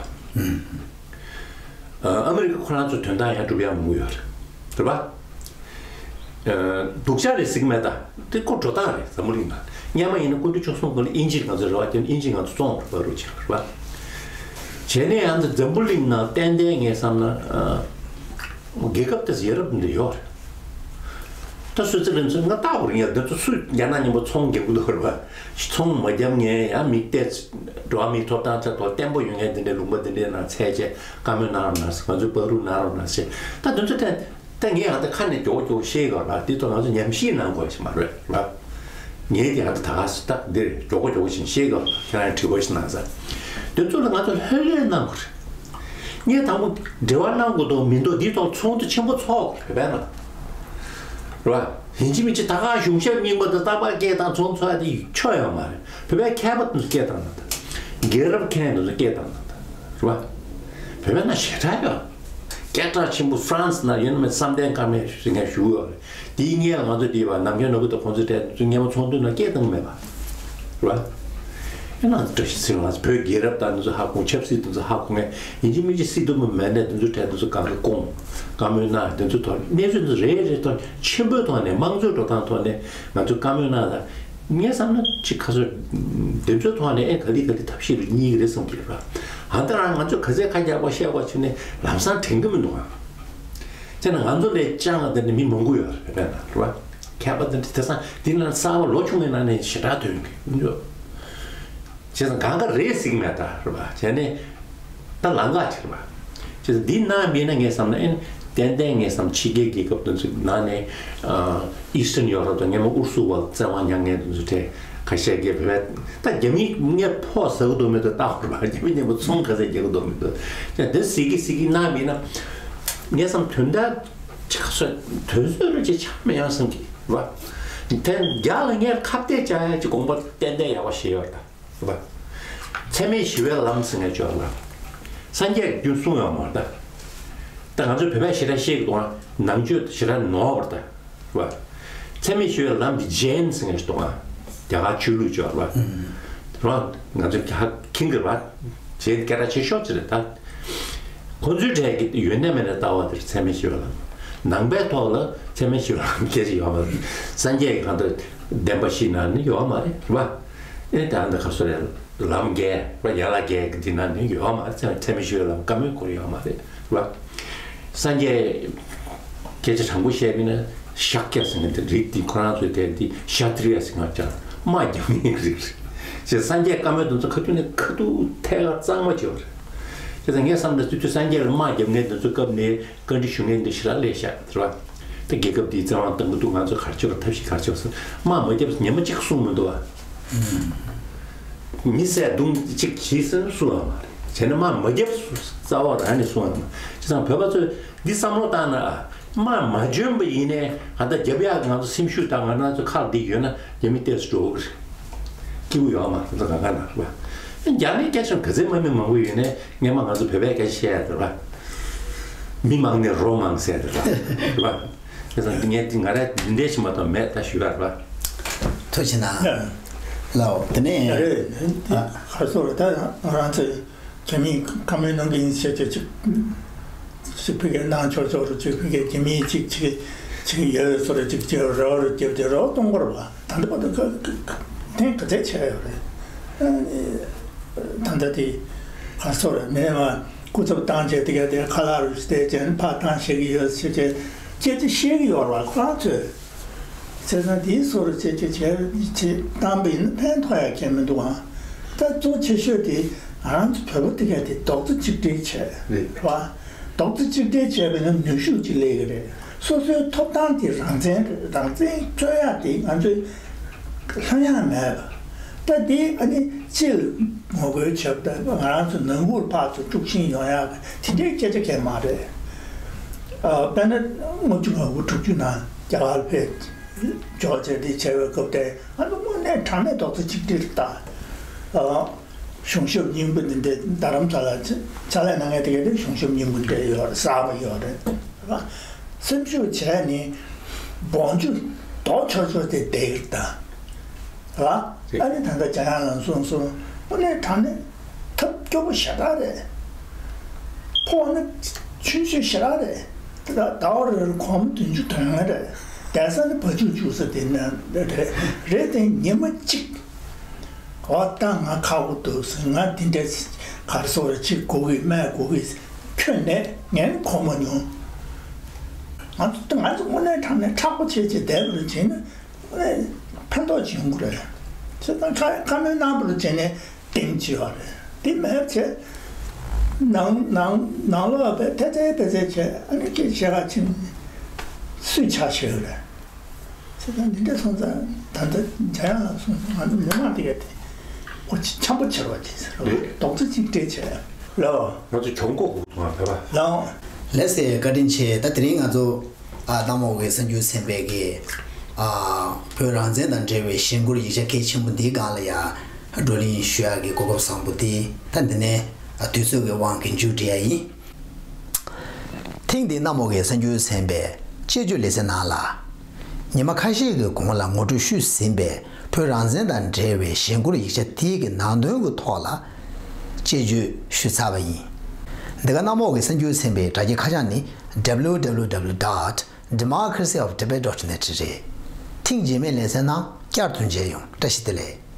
ཨ་མི་རི་ཀ་ཁོ་རང་ཚོ་དོན་དག་ཡང་སྒྲུབ་ཡག་མང་པོ་ཡོད་རེད། རེད་པ། སྡུག་ཅག་རེད་ཟེར་གྱི་མེད་ད། དེ་ཁོ་འགྲོ་སྟངས་རེད། འཛམ་བུ་གླིང་ནང་སྔོན་མ་ཡིན་ན་སྐུ་ཕྲེང་བཅུ་གསུམ་པ་ལ་དབྱིན་ཇིར་ང་ཚོ་རེ་བ་བརྒྱབ། དབྱིན་ཇིས་ང་ཚོ་བཙོང་བར་རུ་བྱས་པ་རེད་པ། བྱས་ནས་ཡང་འཛམ་བུ་གླིང་ནང་ཏན་ཏན་ངས་བསམ་ན་རྒྱལ་ཁབ་དེ་ཚོ་ཡ་རབས་འདི་ཡོད་རེད། ད་སུད་སི་ལན་ཚོས་ང་ལྟ་བུར་ཡ་འདི་ཚོ་སུས་རྒྱ་ནག་མཉམ་པོ་ཚོང་རྒྱག་གི་འདུག་རེད་པ། ཚོང་མ་བརྒྱབ་མཁན་ཡང་མི་གཏད། འགྲོ་བ་མིའི་ཐོབ་ཐང་ཆེད་དུ་བརྟན་པོ་ཡོད་མཁན་འདི་འདྲའི་ལུང་པ་འདི་འདྲའི་ནང་ཚད་བཅད་བཀའ་མོལ་གནང་རོགས་གནང་ཟེར། ང་ཚོས་བག་རུབ་གནང་རོགས་གནང་ཟེར། ད་འདི་ཚོ་ཐད། ད་ངས་ཡང་ད་ཁ་ནས་མགྱོགས་མགྱོགས་བཤད་ཡོད་ལ། འདི་ཚོ་ང་ཚོ་ཉམས་ཞིབ་གནང་དགོས་ཞིག་མ་རེད་ལ། ངས་དེ་ཡང་ད་ག་ས་ད་འདིར་མགྱོགས་པོ་མགྱོགས་པོ་ཞིག་བཤད་ཡོད་ལ། ཁྱེད་རང་དྲི་བ་ཞིག་གནང་ས། འདི་ཚོ་ལ་ང་ཚོ་ལྷོད་ལྷོད་གནང་དགོས་རེད། ངས་དང་པོ་འབྲེལ་བ་གནང་དགོས་འདུག་མི་འདུག་འདི་ཐོག་ཚོགས་འདུ་ཆེན་པོ་ཚོགས་དགོས་རེད་པས་ན། རེད་བ། ཡིན་གཅིག་མིན་གཅིག་ད་ག་གཞུང་ཞབས་རྙིང་པ་དང་རྟག་པར་སྐད་བཏང་ཚོགས་འདུ་ཚོགས་ཡ་དེ་ཆོ་ཡོད་མ་རེད། བོད་པའི་མཁས་པ་དེ་ཚོ་སྐད་བཏང་ན་ད། རྒྱལ་རབས་མཁན་དེ་ཚོ་སྐད་བཏང་ན་ད། རེད་བ། བོད་པའི་ནང་ཞེ་དྲག་ཡོད། སྐད་གྲགས་ཆེན་པོ་ཧྥ་རན་སི་ནང་ཡོད་ན་མེད་བསམ་གཏན་བཀའ་མོལ་ཞིག་ངས་ཞུ་གི་ཡོད་རེད། དེའི་སྔོན་ལ་ང་ཚོ་དེ་བ་ནམ་མཁའི་ནོར་བུ་དང་ཁོང་ཚོའི་གྲས་དེ་ཚོ་སྔོན་མ་ཚོགས་འདུ་ནང་སྐད་བཏང་མེད་པ། རེད་བ། ཨེ་ན་བཀྲ་ཤིས་ཚེ་རིང་ལགས་བོད་རྒྱལ་རབས་དང་དེ་ཚོ་ཧ་གོ། ཆབ་སྲིད་དེ་ཚོ་ཧ་གོ་མཁན། ཡིན་གཅིག་མིན་གཅིག་སྲིད་དུ་མི་མེད་ནས་དེ་ཚོའི་གྲས་དེ་ཚོ་གང་ག་སྐོང་བཀའ་མོལ་གནང་། དེ་ཚོའི་ཐོག་གནས་ཚུལ་དེ་ཚོ་རེ་རེ་ཐོག་ཆེན་པོའི་ཐོག་ནས་དམངས་གཙོའི་འགྲོ་སྟངས་ཐོག་ནས་ང་ཚོས་བཀའ་མོལ་གནང་ལ། ངས་བསམ་ན་ཅིག་ཁ་སོ་དེ་ཚོའི་ཐོག་ནས་ཨེ་ག་ལེ་ག་ལེ་ཐབས་ཤེས་རེ་གཉིས་རེ་གསུངས་ཀྱི་རེད་པ། ཨ་ད་རང་ང་ཚོས་ག་ཚད་ཁ་རྒྱག་པ་བཤད་པ་བྱས་ནས་ལམ་སང་དྲན་གྱི་མི་འདུག་ཨ། བྱས་ན་ང་ཚོ་ལས་ཅང་ང་དེ་འདྲ་མི་མང་པོ་ཡོད་རེད་པས་ན། རེད་པ། མཁས་པ་དེ་འདྲ་དེང་སང་དེ་ན་གསར་པ་ལོ་ཆུང་བའི་ནང་ནས་ཞེ་དྲག་ཐོན་གྱི་འདུག་བྱས་ཙང་གང་ག་རེད་ཟེར་གྱི་མེད་ད། རེད་པ། བྱས་ནས་ད་ལམ་ཁ་ཅིག་རེད་པ། བྱས་ཙང་འདི་གནང་མེད་ན་ངས་བསམ་ན་ཨེ་ཏན་ཏན་ངས་བསམ་ཕྱི་རྒྱལ་རྒྱལ་ཁབ་དེ་ཚོའི་ནང་ནས་ཨ་ཨི་སི་ཊརན་ཡོ་རོབ་དང་སྔོན་མ་ཨུ་རུ་སུ་བ་བཙན་དབང་མྱངས་མཁན་དེ་ཚོ་གྲས་ཁ་ཤས་ཀྱིས་བོད་པའི་ད་རྒྱ་མི་ངས་ཕོགས་ཟ་གི་འདུག་མི་འདུག་ལྟ་དགོས་རེད་པ། རྒྱ་མི་མཉམ་པོ་ཚོང་ག་ཚད་རྒྱག་གི་འདུག་མི་འདུག་བྱས་ཙང་འདི་ཟེར་གྱི་ཟེར་གྱི་གནང་མེད་ན། ངས་བསམ་དོན་དག་ཅིག་ཁ་སོ་དོན་བཟོ་རུ་ཅིག་ཆགས་མི་ཡོང་བསམ་གྱི་རེད་པ། དེ་རྒྱ་ལ་ངས་ཁ་གཏད་བཅག་ཡ་ཅིག་དགོངས་པ་ཏན་ཏན་ཡག་པོ་བཞེས་ཡོད་རེད་ད། རེད་པ། འཚེ་མེད་ཞི་བའི་ལམ་ཟེར་མཁན་ཅིག་ཡོད་རེད་པ། སངས་རྒྱས་ཀྱིས་རྒྱུན་གསུངས་ཡོད་མ་རེད་ད། ད་ང་ཚོས་བོད་པས་ཞེ་དྲག་ཤེས་ཀྱི་འདུག་ཨ། ནང་ཆོས་ཞེ་དྲག་ནོར་བ་རེད་ད། རེད་པ། འཚེ་མེད་ཞི་བའི་ལམ་འདི་ཇེན་ཟེར་མཁན་ཞིག་འདུག་ཨ། རྒྱ་གར་ཆོས་ལུགས་ཅིག་ཡོད་རེད་པ། རེད་པ། ང་ཚོས་ཧ་མཁྱེན་གྱི་རེད་པ། ཇེན་སྐད་གྲགས་ཆེ་ཤོས་ཅིག་རེད་ད། ཁོ་ཚོའི་གྲས་ཀྱི་ཡོན་ཏན་མེད་ནས་ལྟ་བ་དེར་འཚེ་མེད་ཞི་བའི་ལམ། ནང་པའི་ཐོག་ལ་འཚེ་མེད་ཞི་བའི་ལམ་སྐད་ཆ་ཡོད་མ་རེད། སངས་རྒྱས་ཀྱི་གང་ལྟར་བདེན་པ་བཞི་ནང་ནི་ཡོད་མ་རེད། རེད་པ། ཨེ་ད་འདི་ག་སོ་རེད། ལམ་བརྒྱད་རེད་པ། ཡན་ལག་བརྒྱད་ཀྱི་འདི་ནང་ནི་ཡོད་མ་རེད། འཚེ་མེད་ཞི་བའི་ལམ་བཀའ་མོལ་སྐོར་ཡོད་མ་རེད། རེད་པ། སངས་རྒྱས་སྐད་ཆ་དྲང་པོ་བཤད་པ་ཡིན་ན་ཤཱཀྱ་ཟེར་མཁན་དེ་རིགས་འདི་ཁོ་རང་ཚོའི་དེ་འདི་ཤ་ཏྲི་ཡ་ཟེར་མཁན་ཅིག་དམག་རྒྱག་མཁན་གྱི་རིགས་རེད། ཅེས་སངས་རྒྱས་བཀའ་མོལ་དེ་ཚོ་ཁ་ཐུག་ནས་ཁ་ཐུག་ཐད་ཀར་གཙང་མ་བྱས་པ་རེད། བྱས་ཙང་ངས་བསམ་ན་དུས་ཚོད་སངས་རྒྱས་ལ་དམག་རྒྱབ་མཁན་དེ་ཚོའི་སྐབས་ནས་བཀའ་འདྲི་ཞུ་མཁན་འདི་ཞེ་དྲག་སླེབས་ཤག་རེད་པ། ད་རྒྱལ་ཁབ་འདིའི་བཙན་དབང་བཏང་གི་འདུག་ང་ཚོ་ག་རེ་བྱེད་པ། ཐབས་ཤེས་ག་རེ་བྱེད་པ་ཟེར། དམག་མ་རྒྱབ་ཉི་མ་གཅིག་གསུངས་མི་འདུག་བ། མི་བསད་རྡུང་གཅིག་བྱས་ཟེར་གསུངས་ཡོད་མ་རེད། བྱས་ན་དམག་མ་རྒྱབ་རྩ་བ་རང་ནས་གསུངས་ཡོད་མ་རེད། བྱས་ཙང་བོད་པ་ཚོས་འདི་བསམ་བློ་བཏང་ན། དམག་མ་འཇོན་པ་ཡིན་ནའི་ད་ལྟ་རྒྱབ་ཡག་གི་ང་ཚོ་སེམས་ཤུགས་དང་ང་རང་ཚོ་ཁག་འདི་ཡོད་ན་རྒྱ་མི་ཏོག་ཙམ་འགྲོ་གི་རེད། སྐྱིད་པོ་ཡོད་མ་རེད། ང་ཚོ་གང་ག་ན་རེད་པ། རྒྱ་མིའི་སྐད་ཆ་ག་ཚད་དམག་མི་མང་པོ་ཡོད་ནའི་སྔོན་མ་ང་ཚོ་བོད་པའི་སྐད་ཆ་བཤད་ཡ་དེ་རེད་པ། མི་མང་ནས་རོ་མང་ཟེར་ཡ་དེ་རེད་པ། བྱས་ཙང་འདི་ངས་འདི་ང་རས་འདི་འདྲས་ཞིག་མ་གཏོགས་མེད་ད་ཞུ་ཡ་རེད་པ། ཐུགས་རྗེ་གནང་། ལའོ་དེ་ནས་རེད། ཨ། ག་རེ་ཟེར་ད་ང་རང་ཚོས། རྒྱ་མིས་བཀའ་མོལ་གནང་གི་ཡིན་ཟེར་ཏེ་ཅིག་ཅིག་ཕ་གིར་གནང་ཆོག་ཆོག་རེད། ཅིག་ཕ་གིར་རྒྱ་མིས་ཅིག་ཅིག་ཅིག་ཡོད་ཟེར་རེད། ཅིག་ཅིག་རེ་བ་རེ་བརྒྱབ་སྟེ་རེ་བ་གཏོང་དགོས་རེད་པ། ད་ལྟ་བར་དུ་ཁ་ཁ་འཐེན་ག་ཚད་བྱས་ཡོད་རེད། ཨ་ནི་ད་ལྟ་དེ་ག་རེ་ཟེར་རེད། མེད་མ་སྐུ་ཚབ་བཏང་བྱས་དེ་ག་དེ་ཁ་ལག་རུ་བལྟས་བྱས་ཕར་བཏང་བྱེད་ཀྱི་ཡོད་ཟེར་བྱས། སྐད་ཆ་བཤད་ཀྱི་ཡོད་རེད་བ། ཁོ་རང་ཚོས་བྱས་ཙང་དེའི་སོར་བྱས་བྱས་བྱས་བྱས་བཏང་པ་ཡིན་ན་ཕན་ཐོགས་ཡ་གང་མི་འདུག་ཨང་། ད་གཙོ་ཆེ་ཤོས་དེ་ང་རང་ཚོ་བོད་པ་དེ་ག་དེ་རྡོག་རྩ་གཅིག་སྒྲིལ་བྱས་རེད་བ། རྡོག་རྩ་གཅིག་སྒྲིལ་བྱས་པ་ཡིན་ན་ནུས་ཤུགས་ཅིག་སླེབས་ཀྱི་རེད། སོ་སོའི་ཐོབ་ཐང་དེ་རང་བཙན་རེད། རང་བཙན་རྩོད་ཡ་དེ་ང་ཚོའི་ལྷོད་ཡ་མེད་པ། ད་དེ་ཨ་ནི་སྤྱི་ལ་ངོ་རྒོལ་བྱེད་པ་དང་ང་རང་ཚོ་ནང་ཁུལ་ཕར་ཚུར་དཀྲུག་ཤིང་ཡོང་ཡ་དེ་འདྲའི་སྐད་ཆ་གང་མ་རེད། ཨ། དཔེར་ན་ལྔ་བཅུ་ང་དགུ་དྲུག་ཅུ་ནང་རྒྱ་གར་ཕེབས་འབྱོར་བྱས་དེ་བྱས་པའི་སྐབས་དེ་ཨ་ནི་དངོས་གནས་དྲང་གནས་རྡོག་རྩ་གཅིག་སྒྲིལ་དང་། ཨ། གཞུང་ཞབས་རྙིང་པ་འདི་འདྲའི་རྡ་རམ་ས་ལ་ཕྱག་ལས་གནང་མཁན་དེ་ག་དེ་གཞུང་ཞབས་རྙིང་པ་འདྲ་ཡོད་རེད། གསར་པ་ཡོད་རེད། སེམས་ཤུགས་བྱས་ནས་སྦོམ་ཆུ་རྡོག་ཆོག་ཆོག་དེ་བསྡད་ཀྱི་རེད་ད། རེད་བ། ཨ་ནི་ད་ལྟ་འཇམ་དབྱངས་ལགས་གསུངས་སོང་། དངོས་གནས་དྲང་གནས་ཐབས་སྐྱོ་པོ་ཞེ་དྲག་རེད། ཕོག་ན་ཆུད་ཟོས་ཞེ་དྲག་རེད། དེ་ལ་ཟླ་བ་རེ་རེར་སྒོར་མོ་བདུན་ཅུ་དོན་ལྔ་རེད། བསྡད་ས་ནི་བ་ཕྱུགས་བཅུག་ས་དེ་ན་རེད། རེད་དེ་ཉི་མ་གཅིག་འོ་ད་ང་ཁག་པོ་འདུག་ཟེར། ང་འདི་འདྲ་ག་རེ་ཟེར་དགོས་རེད། ཅིག་དགོས་ཀྱི་སྨན་དགོས་ཀྱི་ཁྱོན་ནས་ངས་གོ་མ་མྱོང་། ང་ཚོ་ང་ཚོ་དངོས་གནས་དྲང་གནས་མཁྲེགས་པོ་བྱས་བྱས་བསྡད་པ་རེད། བྱས་ན་དངོས་གནས་ཕན་ཐོགས་ཅིག་ཡོང་གི་རེད། བྱས་ཙང་ཁ་ཁ་སྣོན་གནང་བ་རེད། བྱས་ནས་གདེང་ཅིག་ཡོད་རེད། དེ་མེད་བྱས་ནང་ནང་ནང་ལོགས་པའི་ཐེ་ཚེ་ཐེ་ཚེ་བྱས། ཨ་ནི་སྐད་ཆ་བཤད་ག་ཕྱིན་སུས་ཆ་ཤེས་རེད། བྱས་ཙང་འདི་འདྲ་སོང་ཙང་ད་ལྟ་འཇམ་དབྱངས་ལགས་གསུངས་སོང་། ང་ཚོ་མི་མང་དེ་ག་དེ་ཁོ་འཆམ་པོ་བྱེད་རོགས་བྱེད་ཟེར་རོགས། རྡོག་རྩ་གཅིག་སྒྲིལ་བྱས་ལོ། ང་ཚོ་གྱོང་གོག་འུ་ཐུང་བ་བོད་པ་ལོ། ལགས་སེ། བཀའ་དྲིན་ཆེ། ད་དེ་རིང་ང་ཚོ་ཨ་གནམ་འོག་གི་གསར་འགྱུར་ཚན་པས་ཀྱི་ཨ་བོད་རང་བཙན་དང་འབྲེལ་བའི་གཞེན་སྐུལ་ཡིག་ཆ་གལ་ཆེན་པོ་འདིའི་སྒང་ལ་ཡ་བགྲོ་གླེང་ཞུ་ཡག་གི་གོ་སྐབས་བཟང་པོ་འདི་ད་འདི་ནས་ཨ་དུས་ཚོད་ཀྱི་དབང་གིས་མཇུག་སྒྲིལ་ཡ་ཡིན། ཐེངས་འདིའི་གནམ་འོག་གི་གསར་འགྱུར་ཚན་པའི་དཔྱད་བརྗོད་ལེ་ཚན་ནང་ལ། ཉི་མ་ཁ་ཤས་ཀྱི་གོང་ལ་ངོ་སྤྲོད་ཞུས་ཟིན་པའི་བོད་རང་བཙན་དང་འབྲེལ་བའི་གཞེན་སྐུལ་ཡིག་ཆ་དེའི་གི་ནང་དོན་གྱི་ཐོག་ལ་དཔྱད་བརྗོད་ཞུས་ཚར་བ་ཡིན། འདི་ག་གནམ་འོག་གི་གསར་འགྱུར་ཚན་པའི་དྲ་རྒྱའི་ཁ་བྱང་ནི། W W W dot democracy of tibet dot net རེད། ཐེངས་རྗེས་མའི་ལེ་ཚན་ནང་བསྐྱར་དུ་མཇལ་ཡོང་། བཀྲ་ཤིས་བདེ་ལེགས།